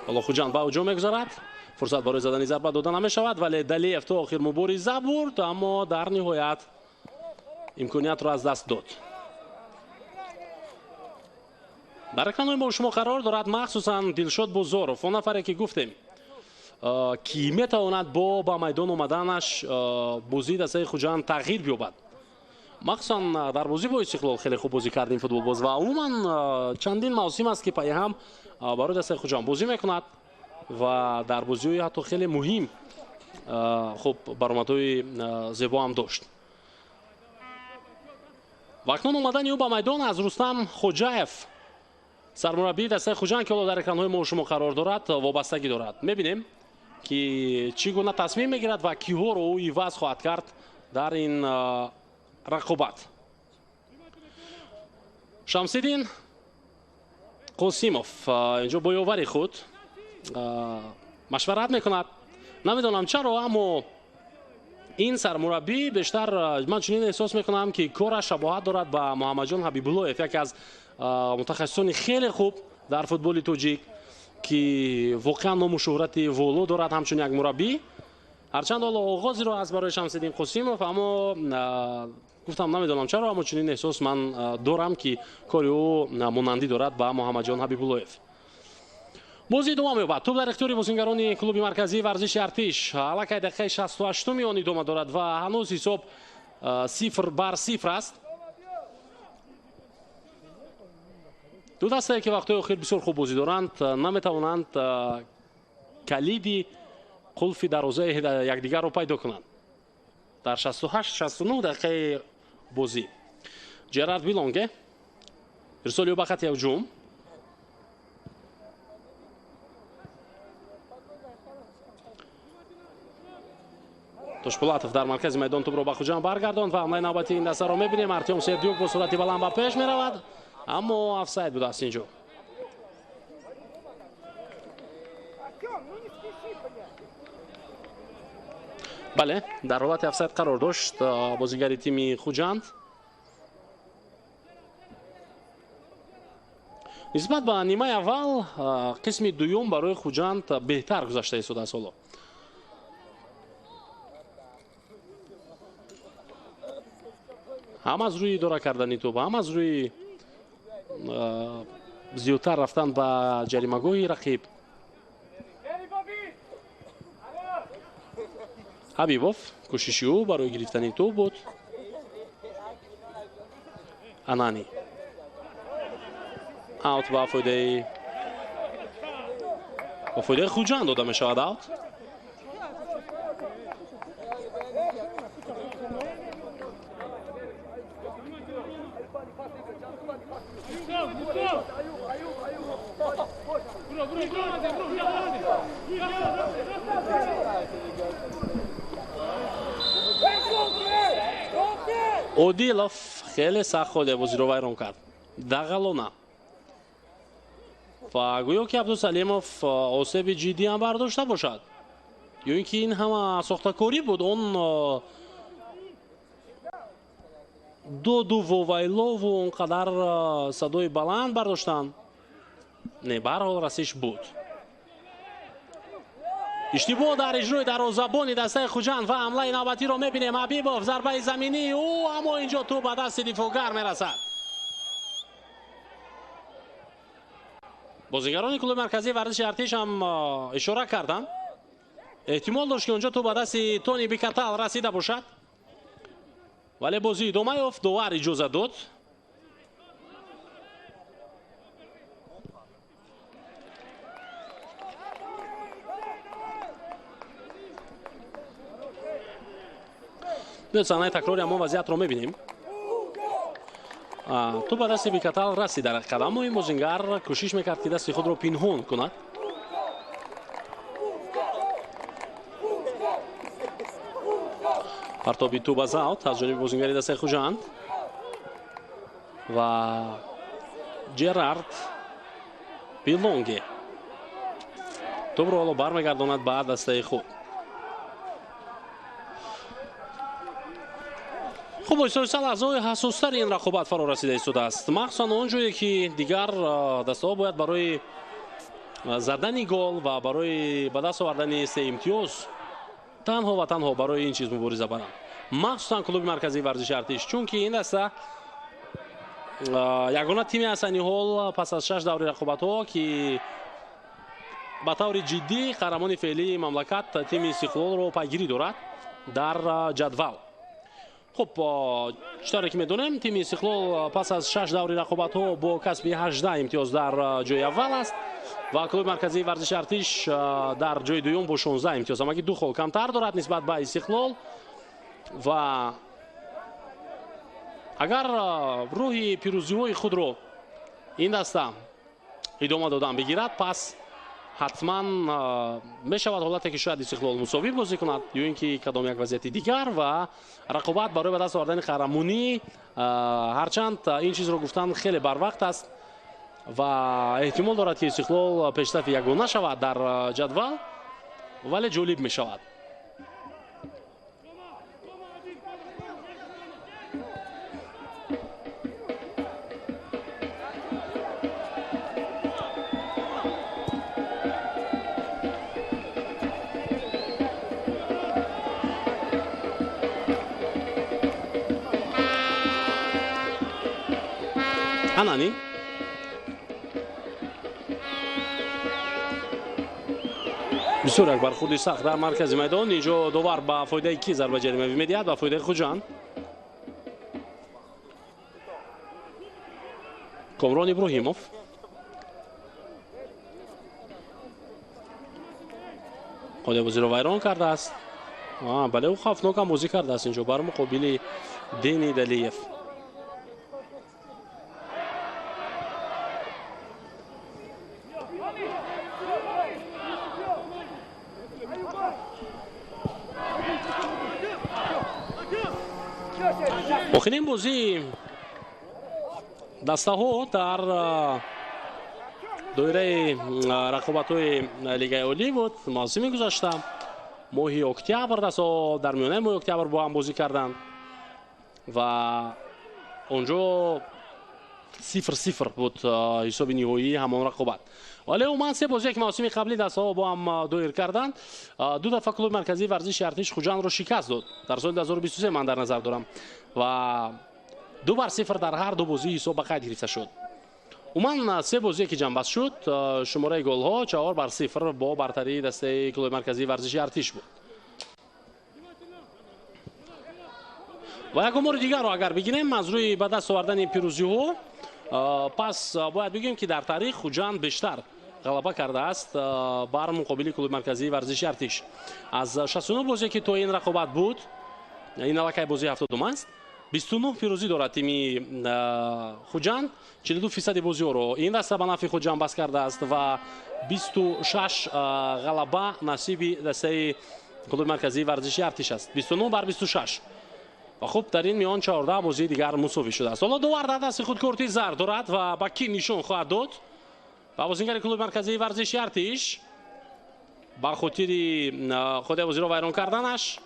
Ҳоло Хуҷанд ба ҳуҷум мегузарад. Фурсат барои задани зарба дода намешавад, вале Далиев то охир мубориза бурд, аммо дар ниҳоят имкониятро аз даст дод. Дар экранҳои мо шумо қарор дорад махсусан Дилшод Бозоров, он нафаре, ки гуфтем, ки метавонад бо ба майдон омаданаш бозии дастаи Хуҷанд тағйир биёбад. Махсусан дар бозӣ бо Истиқлол хеле хуб бозӣ кард ин футболбоз ва умуман чандин мавсим аст, ки пайи ҳам барои дастаи Хуҷанд бозӣ мекунад ва дар бозиҳои ҳатто хеле муҳим хуб баромадҳои зебо ҳам дошт. Ва акнун омадани ӯ ба майдон аз Рустам Хоҷаев, сармураббии дастаи Хуҷанд, ки ҳоло дар экранҳои мо шумо қарор дорад, вобастагӣ дорад. Мебинем, ки чӣ гуна тасмим мегирад ва киҳоро ӯ иваз хоҳад кард дар ин рақобат. Шамсиддин Қосимов инҷо бо ёвари худ машварат мекунад. Намедонам чаро, аммо ин сармураббӣ бештар ман чунин эҳсос мекунам, ки кораш шабоҳат дорад ба Муҳаммадҷон Ҳабибуллоев, яке аз мутахассисони хеле хуб дар футболи тоҷик, ки воқеан ному шӯҳрати воло дорад ҳамчун як мураббӣ. Ҳарчанд ҳоло оғозиро аст барои Шамсиддин Қосимов, аммо гуфтам намедонам чаро, аммо чунин эҳсос ман дорам, ки кори ӯ монандӣ дорад ба Муҳаммадҷон Ҳабибуллоев. Бозӣ идома меёбад. Тӯб дар ихтиёри бозингарони клуби марказии варзиши Артиш. Аллакай дақиқаи 68-уми он идома дорад ва ҳанӯз ҳисоб 0-0 аст. Ду дастае, ки вақтҳои охир бисёр хуб бозӣ доранд, наметавонанд калиди қулфи дарвозаи якдигарро пайдо кунанд. Дар 68-69 дақиқаи бозӣ Ҷерард Билонге ирсоли ӯ ба хати ҳуҷум. Тошпулатов дар маркази майдон тӯбро ба Хуҷанд баргардонд ва ҳамлаи навбатии ин дастаро мебинем. Артём Сердюк бо суръати баланд ба пеш меравад, аммо офсайд будааст инҷо. Бале, дар ҳолати офсайд қарор дошт бозигари тими Хуҷанд. Нисбат ба нимаи аввал қисми дуюм барои Хуҷанд беҳтар гузашта истодааст ҳоло. Ҳам аз рӯи идора кардани тӯб, ҳам аз рӯи зиёдтар рафтан ба ҷаримагоҳи рақиб. Ҳабибов кӯшиши ӯ барои гирифтани тӯб буд. Анани аут ба фоидаи Хуҷанд дода мешавад аут. Одилов хеле сахт холия бозиро вайрон кард. Дағалона. Ва гӯё ки Абдусалимов осеби ҷиддӣ ҳам бардошта бошад. Ё ин ки ин ҳама сохтакорӣ буд, он доду вовайлову он қадар садои баланд бардоштанд. Не, ба ҳар ҳол расиш буд. Иштибоҳ дар иҷрои дарвозабони дастаи Хуҷанд ва ҳамлаи навбатиро мебинем. Ҳабибов, зарбаи заминӣ ӯ, аммо инҷо тӯб ба дасти дифоъгар мерасад. Бозигарони клуби марказии варзиши Артиш ҳам ишора карданд. Эҳтимол дошт, ки онҷо тӯб ба дасти Тони Бикатал расида бошад, вале бозӣ идома ёфт, довар иҷоза дод. Биёд, саҳнаи такрори ҳамон вазъиятро мебинем. Тӯб ба дасти Бикатал расид дар ҳақиқат, аммо ин бозингар кӯшиш мекард, ки дасти худро пинҳон кунад. Партоби тӯб аз аут аз ҷониби бозингари дастаи Хуҷанд ва Ҷерард Билонге тӯбро ҳоло бармегардонад ба дастаи худ. Хуб, оҳиста-оҳиста лаҳзаҳои ҳассостари ин рақобат фаро расида истодааст, махсусан он ҷое, ки дигар дастаҳо бояд барои задани гол ва барои ба даст овардани се имтиёз танҳо ва танҳо барои ин чиз мубориза баранд, махсусан клуби марказии варзиши Артиш, чунки ин даста ягона тиме аст айни ҳол пас аз 6 даври рақобатҳо, ки ба таври ҷиддӣ қаҳрамони феълии мамлакат тими Истиқлолро пайгирӣ дорад дар ҷадвал. Хуб, чӣ тавре ки медонем, тими Истиқлол пас аз 6 даври рақобатҳо бо касби 18 имтиёз дар ҷои аввал аст ва клуби марказии варзиши Артиш дар ҷои дуюм бо 16 имтиёз, ҳамагӣ 2 хол камтар дорад нисбат ба Истиқлол. Ва агар рӯҳи пирӯзиҳои худро ин даста идома додан бигирад, пас ҳатман мешавад ҳолате, ки шояд Истиқлол мусовӣ бозӣ кунад ё ин ки кадом як вазъияти дигар ва рақобат барои ба даст овардани қаҳрамонӣ, ҳарчанд ин чизро гуфтан хеле барвақт аст ва эҳтимол дорад, ки Истиқлол пешсафи ягона шавад дар ҷадвал, вале ҷолиб мешавад. Анани бисёр як бархурди сахт дар маркази майдон. Инҷо довар ба фоидаи ки зарба ҷаримавӣ медиҳад? Ба фоидаи Хуҷанд. Комрон Иброҳимов қоидаи бозиро вайрон кардааст. Бале, ӯ хавфнокам бозӣ кардааст инҷо бар муқобили Дени Далиев. Охирин бозии дастаҳо дар доираи рақобатҳои Лигаи Олӣ буд мавсими гузашта. Моҳи октябр дастаҳо дар миёнаи моҳи октябр бо ҳам бозӣ карданд ва онҷо 0-0 буд ҳисоби ниҳоии ҳамон рақобат. Вале умуман се бозие, ки мавсими қаблӣ дастаҳо бо ҳам доир карданд, 2 дафъа клуби марказии варзиши Артиш Хуҷандро шикаст дод дар соли 2023, ман дар назар дорам, ва 2-0 дар ҳар ду бозӣ ҳисоб ба қайд гирифта шуд. Умуман се бозие, ки ҷамъбаст шуд, шумораи голҳо 4-0 бо бартарии дастаи клуби марказии варзиши Артиш буд. Ва як омори дигарро агар бигирем аз рӯи ба даст овардани пирӯзиҳо, пас бояд бигӯем, ки дар таърих Хуҷанд бештар ғалаба кардааст бар муқобили клуби марказии варзиши Артиш. Аз 69 бозие, ки то ин рақобат буд, ин аллакай бозии 70 аст, 29 пирӯзӣ дорад тими Хуҷанд, 42% бозиҳоро ин даста ба нафъи худ ҷамъбаст кардааст ва 26 ғалаба насиби дастаи клуби марказии варзиши Артиш аст, 29-26. Ва хуб, дар ин миён 14 бозии дигар мусовӣ шудааст. Ҳоло довар дар дасти худ корти зард дорад ва ба кӣ нишон хоҳад дод? Ба бозингари клуби марказии варзиши Артиш ба хотири қоидаи бозиро вайрон карданаш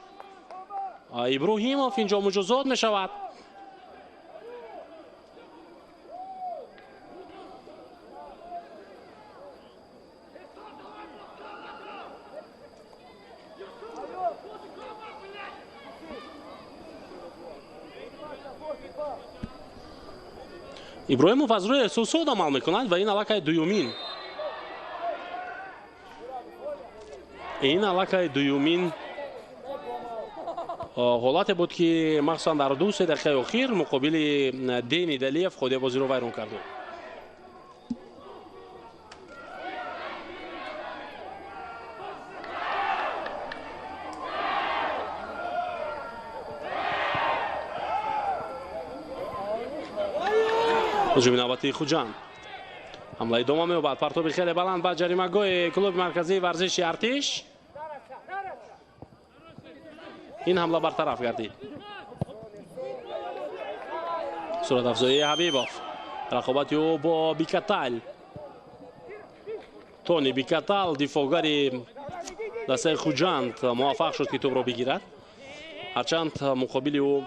Иброҳимов инҷо муҷозот мешавад. Иброҳимов аз рӯи эҳсосот амал мекунад ва ин аллакай дуюмин. Ин аллакай дуюмин ҳолате буд, ки махсусан дар 2-3 дақиқаи охир муқобили Дени Далиев қоидаи бозиро вайрон кард. Ҳуҷуми навбатии Хуҷанд. Ҳамла идома меёбад. Партоби хеле баланд ба ҷаримагоҳи клуби марказии варзиши Артиш. Ин ҳамла бартараф гардид. Суратафзоии Ҳабибов. Рақобати ӯ бо Бикатал. Тони Бикатал, дифоъгари дастаи Хуҷанд, муваффақ шуд, ки тӯбро бигирад. Ҳарчанд муқобили ӯ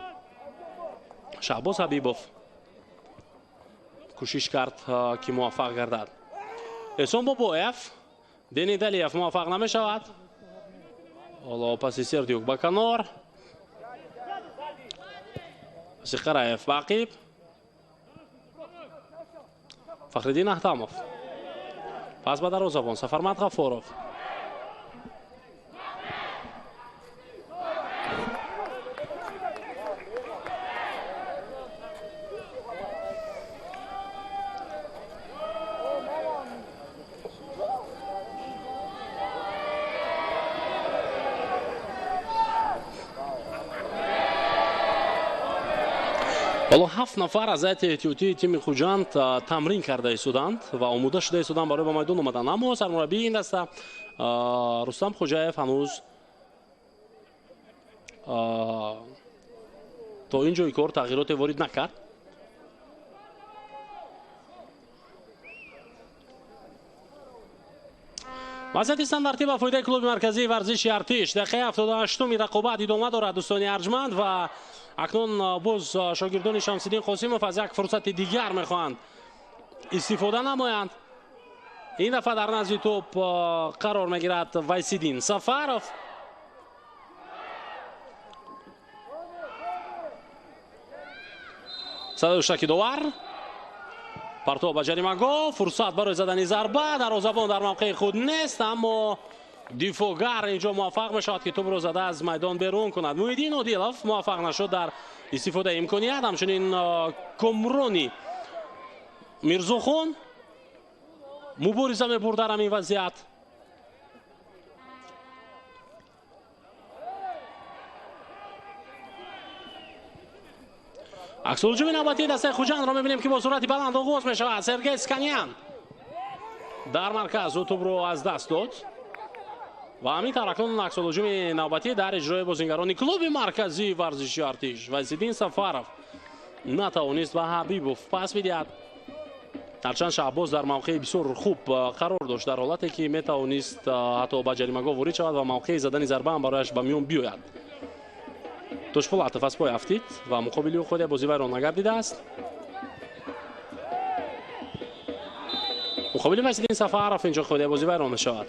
Шаҳбоз Ҳабибов кӯшиш кард, ки муваффақ гардад. Эҳсон Бобоев, Дени Далиев муваффақ намешавад. Ҳоло паси Сердюк ба канор. Паси Қараев ба ақиб. Фахриддин Аҳтамов. Пас ба дарвозабон Сафармад Ғаффоров. Ҳоло 7 нафар аз ҳайати эҳтиётии тими Хуҷанд тамрин карда истоданд ва омода шуда истоданд барои ба майдон омадан. Аммо сармураббии ин даста Рустам Хоҷаев ҳанӯз то ин ҷои кор тағйироте ворид накард. Вазъияти стандартӣ ба фоидаи клуби марказии варзиши Артиш. Дақиқаи 78-уми рақобат идома дорад, дӯстони арҷманд, ва акнун боз шогирдони Шамсиддин Қосимов аз як фурсати дигар мехоҳанд истифода намоянд. Ин дафъа дар назди тӯб қарор мегирад Вайсиддин Сафаров. Садои шаки довар. Партов ба ҷаримагоҳ, фурсат барои задани зарба, дарвозабон дар мавқеи худ нест, аммо дифоъгар инҷо муваффақ мешавад, ки тӯбро зада аз майдон берун кунад. Муҳиддин Одилов муваффақ нашуд дар истифодаи имконият. Ҳамчунин Комрони Мирзохон мубориза мебурд дар ҳамин вазъият. Аксулҳуҷуми навбатии дастаи Хуҷандро мебинем, ки бо суръати баланд оғоз мешавад. Сергей Сканян дар марказ ӯ тӯбро аз даст дод ва ҳамин тавр акнун аксулҳуҷуми навбатӣ дар иҷрои бозингарони клуби марказии варзиши Артиш. Вайсиддин Сафаров натавонист ба Ҳабибов пас бидиҳад. Ҳарчанд Шаҳбоз дар мавқеи бисёр хуб қарор дошт, дар ҳолате ки метавонист ҳатто ба ҷаримагоҳ ворид шавад ва мавқеи задани зарба ҳам барояш ба миён биёяд. Тошпулатов аз пой афтид ва муқобили ӯ худ бозӣ вайрон нагардидааст. Муқобили Вайсиддин Сафаров инҷо худ бозӣ вайрон мешавад.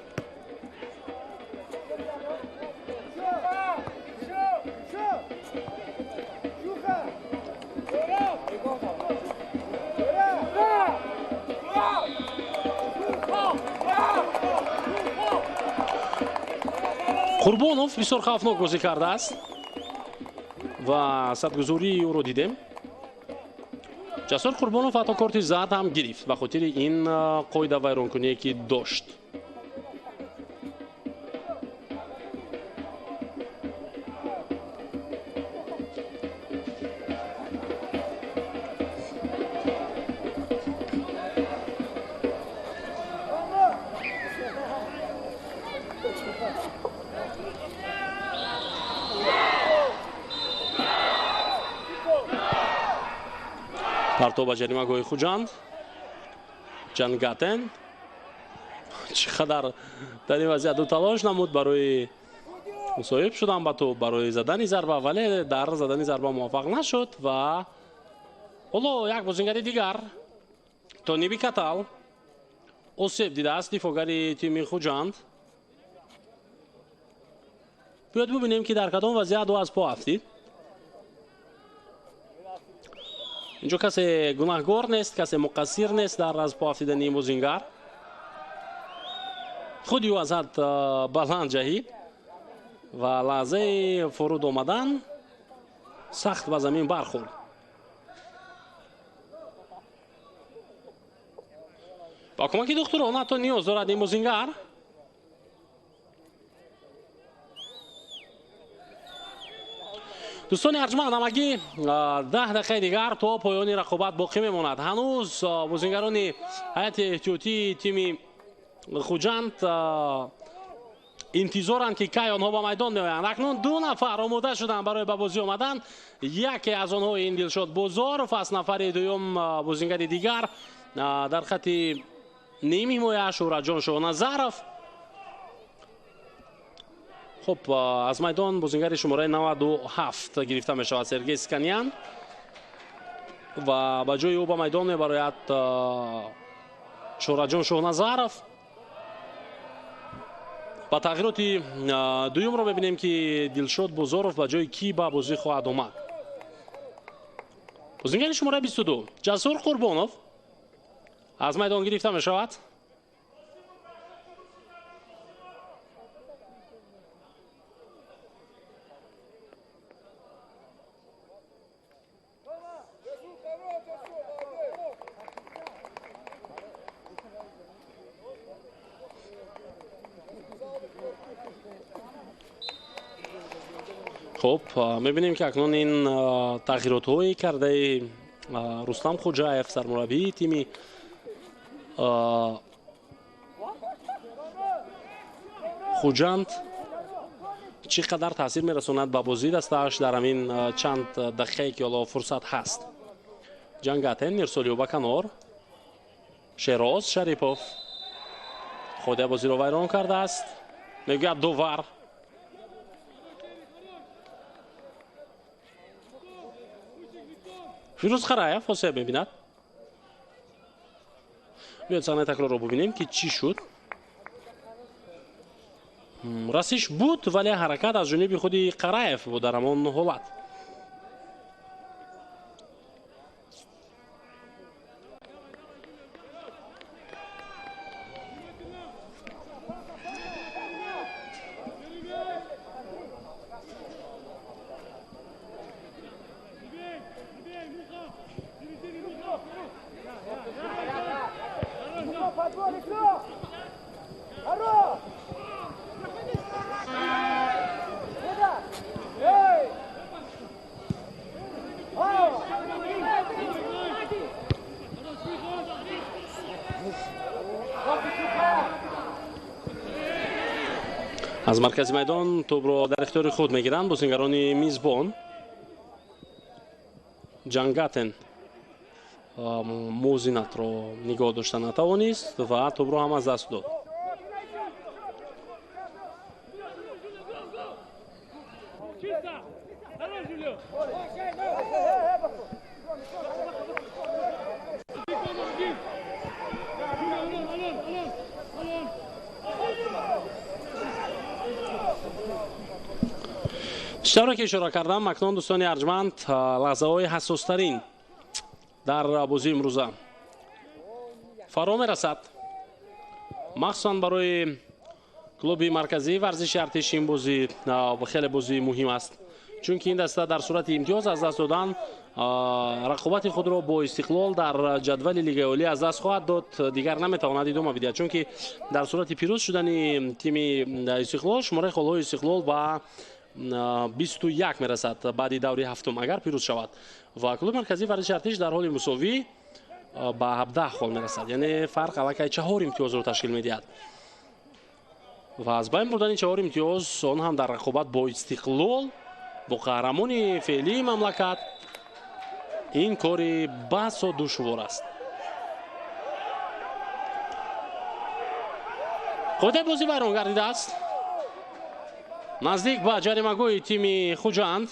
Қурбонов бисёр хавфнок бозӣ кардааст ва садгузории ӯро дидем. Ҷасур Қурбонов ҳатто корти зард ҳам гирифт ба хотири ин қоида вайронкуние, ки дошт. Партов ба ҷаримагоҳи Хуҷанд. Ҷангатен чӣ қадар дар ин вазъият ӯ талош намуд барои мусоҳиб шудан ба тӯб, барои задани зарба, вале дар задани зарба муваффақ нашуд ва ҳоло як бозингари дигар Тони Бикатал осеб дидааст, дифоъгари тими Хуҷанд. Биёед бубинем, ки дар кадом вазъият ӯ аз по афтид. Инҷо касе гунаҳгор нест, касе муқассир нест дар аз по афтидани ин бозингар. Худи ӯ аз ҳад баланд ҷаҳид ва лаҳзаи фуруд омадан сахт ба замин бархӯрд. Ба кӯмаки духтурон ҳатто ниёз дорад ин бозингар. Дӯстони арҷманд, ҳамагӣ 10 дақиқаи дигар то поёни рақобат боқӣ мемонад. Ҳанӯз бозингарони ҳайати эҳтиётии тими Хуҷанд интизоранд, ки кай онҳо ба майдон меоянд. Акнун 2 нафар омода шуданд барои ба бозӣ омадан. Яке аз онҳо ин Дилшод Бозоров аст, нафари дуюм бозингари дигар дар хати ними ҳимоя Шӯҳратҷон Шоҳназаров. Хуб, аз майдон бозингари шумораи 97 гирифта мешавад Сергей Сканян ва ба ҷои ӯ ба майдон мебарояд Шӯҳратҷон Шоҳназаров. Ба тағйироти дуюмро мебинем, ки Дилшод Бозоров ба ҷои кӣ ба бозӣ хоҳад омад. Бозингари шумораи 22 Ҷасур Қурбонов аз майдон гирифта мешавад. Хуб, мебинем, ки акнун ин тағйиротҳои кардаи Рустам Хуҷаев, сармураббии тими Хуҷанд, чӣ қадар таъсир мерасонад ба бозии дастааш дар ҳамин чанд дақиқае, ки ҳоло фурсат ҳаст. Ҷангатен Мирсолиев ба канор, Шероз Шарипов худи бозиро вайрон кардааст, мегӯяд довар. Фирӯз Қараев осеб мебинад. Биёед саҳнаи такрорро бубинем, ки чӣ шуд. Расиш буд, вале ҳаракат аз ҷониби худи Қараев буд дар ҳамон ҳолат. Аз маркази майдон тӯбро дар ихтиёри худ мегиранд бозингарони мизбон. Ҷангатен мувозинатро нигоҳ дошта натавонист ва тӯбро ҳам аз даст дод. Чӣ тавре ки ишора кардам, акнун дӯстони арҷманд, лаҳзаҳои ҳассостарин дар бозии имрӯза фаро мерасад. Махсусан барои клуби марказии варзиши артиш ин бозӣ хеле бозии муҳим аст, чунки ин даста дар сурати имтиёз аз даст додан рақобати худро бо Истиқлол дар ҷадвали Лигаи Олӣ аз даст хоҳад дод, дигар наметавонад идома бидиҳад, чунки дар сурати пирӯз шудани тими Истиқлол шумораи холҳои Истиқлол ба 21 мерасад баъди даври ҳафтум, агар пирӯз шавад, ва клуби марказии варзиши артиш дар ҳоли мусовӣ ба 17 хол мерасад, яъне фарқ аллакай 4 имтиёзро ташкил медиҳад ва аз байн бурдани 4 имтиёз, он ҳам дар рақобат бо Истиқлол, бо қаҳрамони феълии мамлакат, ин кори басо душвор аст. Қоидаи бозӣ вайрон гардидааст. Наздик ба ҷаримагоҳи тими Хуҷанд.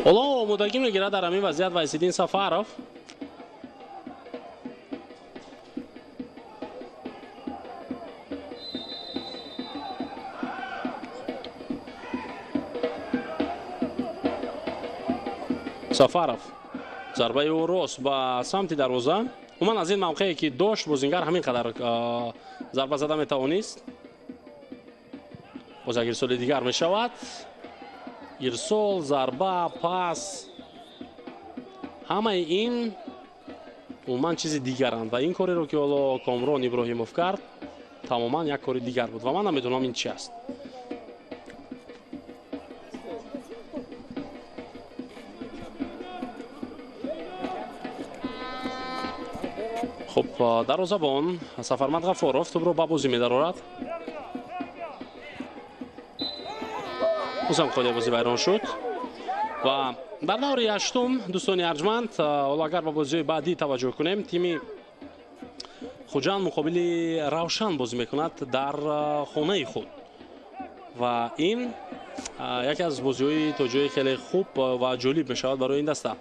Ҳоло омодагӣ мегирад дар ҳамин вазъият Вайсиддин Сафаров. Сафаров зарбаи ӯ рост ба самти дарвоза. Умуман аз ин мавқее ки дошт бозингар ҳамин қадар зарба зада метавонист. Боз як ирсоли дигар мешавад. Ирсол, зарба, пас, ҳамаи ин умуман чизи дигаранд ва ин кореро ки ҳоло Комрон Иброҳимов кард тамоман як кори дигар буд ва ман намедонам ин чи аст. Хуб, дарвозабон Сафармад Ғафуров тӯбро ба бозӣ медарорад. Бозам қоидаи бозӣ вайрон шуд ва дар даври ҳаштум, дӯстони арҷманд, ҳоло агар ба бозиҳои баъдӣ таваҷҷӯҳ кунем, тими Хуҷанд муқобили Равшан бозӣ мекунад дар хонаи худ ва ин яке аз бозиҳои то ҷои хеле хуб ва ҷолиб мешавад барои ин даста.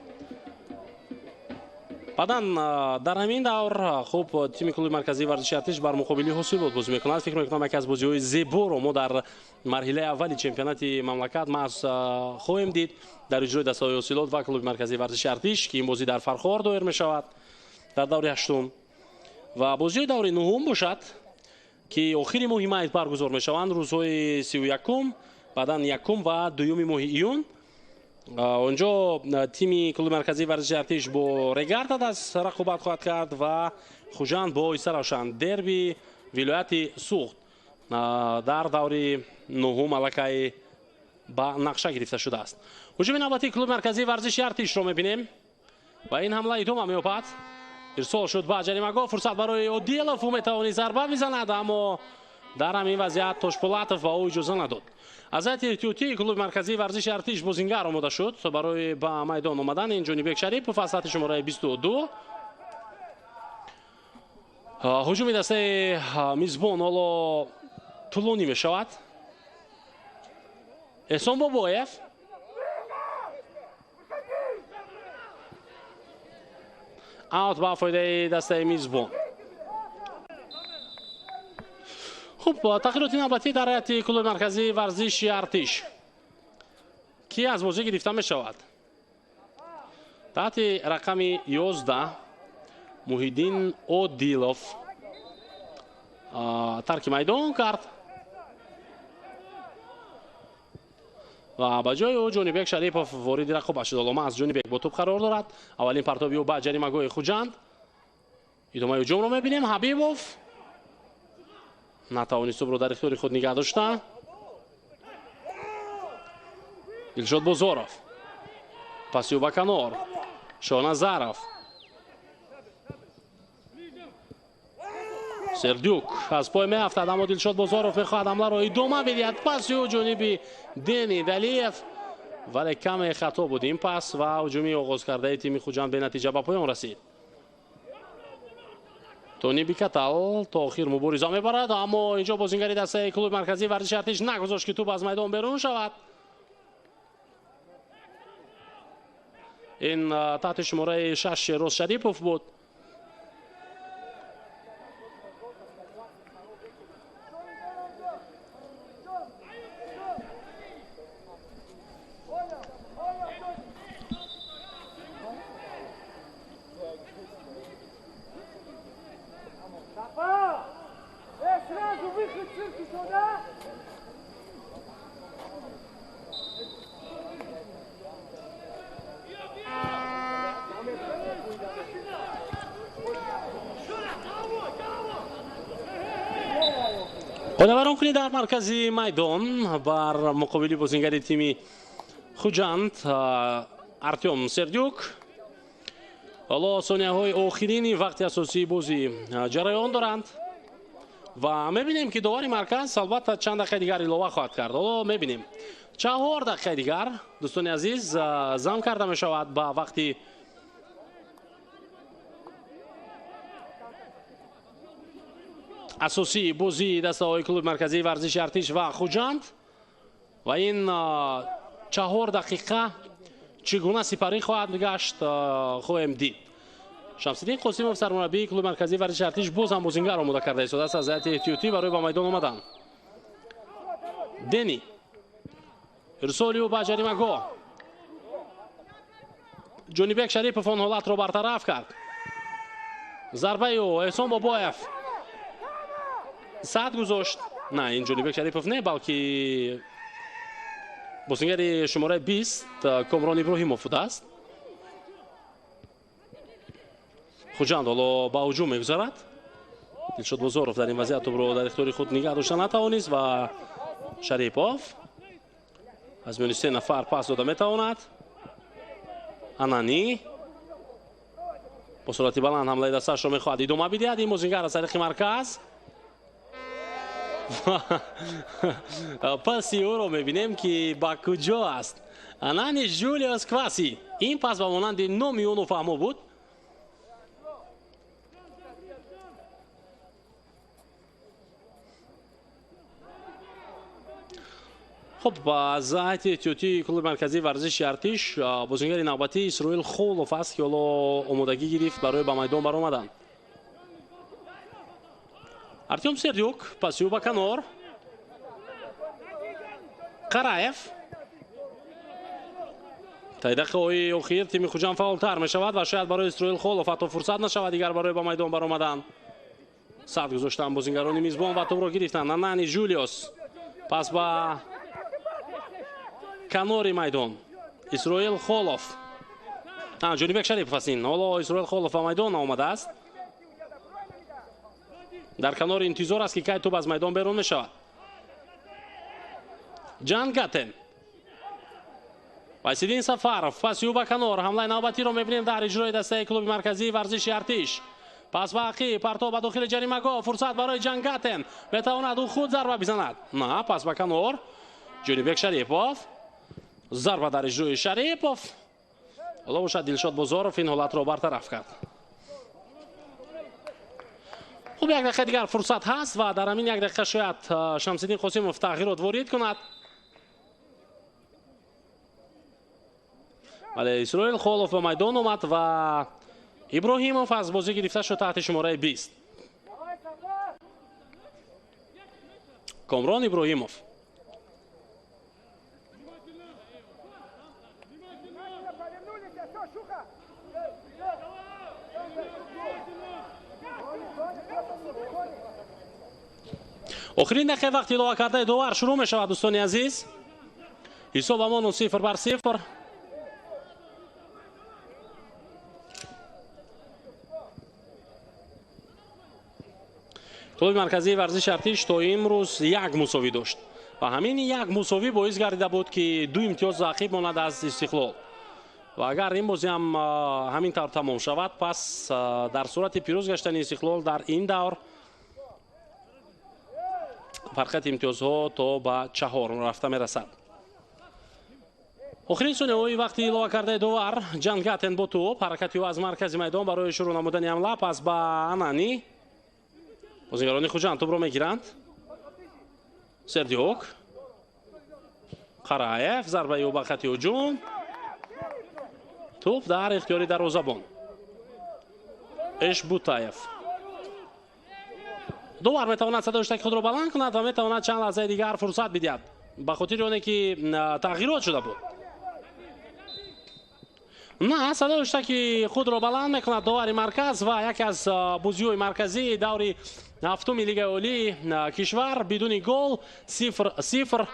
Баъдан дар ҳамин давр хуб тими клуби марказии варзиши Артиш бар муқобили Ҳосилот бозӣ мекунад. Фикр мекунам яке аз бозиҳои зеборо мо дар марҳилаи аввали чемпионати мамлакат маҳз хоҳем дид дар иҷрои дастаҳои Ҳосилот ва клуби марказии варзиши Артиш, ки ин бозӣ дар Фархор доир мешавад дар даври ҳаштум. Ва бозиҳои даври нуҳум бошад, ки охири моҳи май баргузор мешаванд, рӯзҳои 31, баъдан 1 ва 2 моҳи июн. Онҷо тими клуби марказии варзиши Артиш бо Регарта даст рақобат хоҳад кард ва Хуҷанд бо Истаравшан, дерби вилояти Суғд дар даври нуҳум аллакай ба нақша гирифта шудааст. Ҳуҷуми навбатии клуби марказии варзиши Артишро мебинем ва ин ҳамла идома меёбад. Ирсол шуд ба ҷаримагоҳ, фурсат барои Одилов, ӯ метавонист зарба бизанад, аммо дар ҳамин вазъият Тошпулатов ба ӯ иҷоза надод. Аз ҳайати эҳтиётии клуби марказии варзиши Артиш бозингар омода шуд барои ба майдон омадан. Ин Ҷонибек Шарипов аз сатҳи шумораи 22. Ҳуҷуми дастаи мизбон ҳоло тӯлонӣ мешавад. Эҳсон Бобоев аут ба фоидаи дастаи мизбон. Хуб, тағйироти навбатӣ дар ҳайати клуби марказии варзиши Артиш, ки аз бозӣ гирифта мешавад. Таҳти рақами 11 Муҳиддин Одилов тарки майдон кард ва ба ҷои ӯ Ҷонибек Шарипов вориди рақобат шуд. Ҳоло маҳз Ҷонибек бо тӯб қарор дорад. Аввалин партоби ӯ ба ҷаримагоҳи Хуҷанд. Идомаи ҳуҷумро мебинем. Ҳабибов натавонист тӯбро дар ихтиёри худ нигаҳ дошта. Дилшод Бозоров паси ӯ ба канор. Шоназаров, Сердюк аз пой меафтад, аммо Дилшод Бозоров мехоҳад ҳамларо идома бидиҳад. Паси ӯ ҷониби Дени Далиев, вале каме хато буд ин пас ва ҳуҷуми оғозкардаи тими Хуҷанд бенатиҷа ба поён расид. Тони Бикатал то охир мубориза мебарад, аммо инҷо бозингари дастаи клуби марказии варзиши Артиш нагузошт, ки тӯб аз майдон берун шавад. Ин таҳти шумораи 6 Шероз Шарипов буд. Қоидавайронкунӣ дар маркази майдон бар муқобили бозингари тими Хуҷанд Артём Сердюк. Ҳоло сонияҳои охирини вақти асосии бозӣ ҷараён доранд ва мебинем, ки довари марказ албатта чанд дақиқаи дигар илова хоҳад кард. Ҳоло мебинем, 4 дақиқаи дигар, дӯстони азиз, зам карда мешавад ба вақти асосии бозии дастаҳои клуби марказии варзиши Артиш ва Хуҷанд ва ин 4 дақиқа Чӣ гуна сипарӣ хоҳад гашт, хоҳем дид. Шамсиддин Қосимов, сармураббии клуби марказии варзиши Артиш, боз ҳам бозингар омода карда истодааст аз ҳайати эҳтиётӣ барои ба майдон омадан. Дени ирсоли ӯ ба ҷаримагоҳ. Ҷонибек Шарипов он ҳолатро бартараф кард. Зарбаи ӯ Эҳсон Бобоев сад гузошт. На, ин Ҷонибек Шарипов не, балки бозингари шумораи 20 Комрон Иброҳимов будааст. Хуҷанд ҳоло ба ҳуҷум мегузарад. Дилшод Бозоров дар ин вазъият тӯбро дар ихтиёри худ нигаҳ дошта натавонист ва Шарипов аз миёни се нафар пас дода метавонад. Анани бо суръати баланд ҳамлаи дастаашро мехоҳад идома бидиҳад. Ин бозингар аз тариқи марказ паси ӯро мебинем, ки ба куҷо аст. Анани Жулиус Кваси. Ин пас ба монанди номи ӯ нофаҳмо буд. Хуб, аз ҳайати эҳтиётии клуби марказии варзиши Артиш бозингари навбатӣ Исроил Холов аст, ки ҳоло омодагӣ гирифт барои ба майдон баромадан. Артем Сердюк паси ӯ ба канор. Қараев. Таи дақиқаҳои охир тими Хуҷанд фаъолтар мешавад ва шояд барои Исроил Холов ҳатто фурсат нашавад дигар барои ба майдон баромадан. Сад гузоштанд бозингарони мизбон ва тӯбро гирифтанд. Анани Жулиус пас ба канори майдон. Исроил Холов. Ҷонибек Шарипов аст ин. Ҳоло Исроил Холов ба майдон омадааст. Дар канори интизор аст, ки кай тӯб аз майдон берун мешавад. Ҷан Гатен. Вайсиддин Сафаров паси ӯ ба канор. Ҳамлаи навбатиро мебинем дар иҷрои дастаи клуби марказии варзиши Артиш. Пас ба ақиб, партов ба дохили ҷаримагоҳ, фурсат барои Ҷан Гатен. Метавонад ӯ худ зарба бизанад. На, пас ба канор. Ҷонибек Шарипов. Зарба дар иҷрои Шарипов. Ҳоло бошад Дилшод Бозоров ин ҳолатро бартараф кард. Хуб, як дақиқа дигар фурсат ҳаст ва дар ҳамин як дақиқа шояд Шамсиддин Қосимов тағйирот ворид кунад. Вале Исроил Холов ба майдон омад ва Иброҳимов аз бозӣ гирифта шуд таҳти шумораи 20. Комрон Иброҳимов. Охирин дақиқаи вақти илова кардаи довар шурӯъ мешавад, дӯстони азиз. Ҳисобамон 0-0. Клуби марказии варзиши Артиш то имрӯз як мусовӣ дошт ва ҳамин як мусовӣ боис гардида буд, ки 2 имтиёз ақиб монад аз Истиқлол. Ва агар ин бозӣ ҳам ҳамин тавр тамом шавад, пас дар сурати пирӯз гаштани Истиқлол дар ин давр фарқияти имтиёзҳо то ба 4 рафта мерасад. Охирин сонияҳои вақти илова кардаи довар. Ҷан Гатен бо тӯб, ҳаракати ӯ аз маркази майдон барои шурӯъ намудани ҳамла, пас ба Анани. Бозингарони Хуҷанд тӯбро мегиранд. Сердюк. Қараев, зарбаи ӯ ба хати ҳуҷум. Тӯб дар ихтиёри дарвозабон. Эшбутаев. Довар метавонад садои ҳуштаки худро баланд кунад ва метавонад чанд лаҳзаи дигар фурсат бидиҳад, ба хотири оне ки тағйирот шуда буд. На, садои ҳуштаки худро баланд мекунад довари марказ ва яке аз бозиҳои марказии даври ҳафтуми Лигаи Олии кишвар бидуни гол 0-0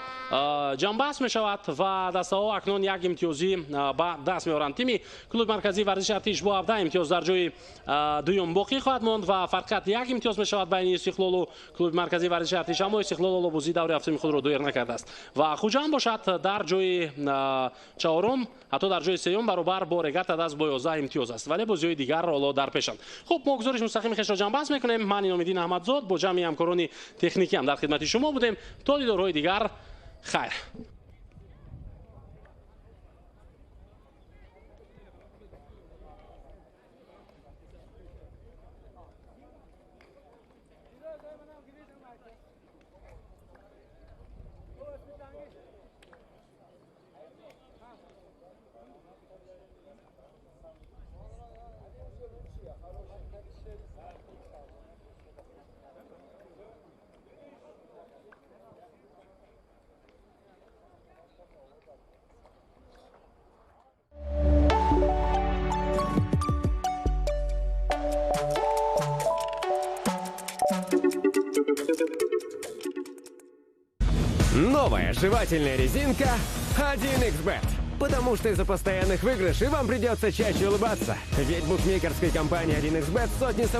ҷамъбаст мешавад ва дастаҳо акнун як имтиёзӣ ба даст меоранд. Тими клуби марказии варзиши Артиш бо 17 имтиёз дар ҷои дуюм боқӣ хоҳад монд ва фарқият як имтиёз мешавад байни Истиқлолу клуби марказии варзиши Артиш, аммо Истиқлол ҳоло бозии даври ҳафтуми худро доир накардааст ва Хуҷанд бошад дар ҷои чаҳорум, ҳатто дар ҷои сеюм баробар бо Регата даст бо 11 имтиёз аст, вале бозиҳои дигар ҳоло дар пешанд. Хуб, мо гузориш мустақими хешро ҷамъбаст мекунем. Ман Иnomиддин Аҳмадзод бо ҷамъи ҳамкорони техникиам дар хидмати шумо будем. То дидорҳои дигар, хайр. Новая жевательная резинка 1xBet. Потому что из-за постоянных выигрышей вам придется чаще улыбаться. Ведь букмекерской компании 1xBet сотни событий.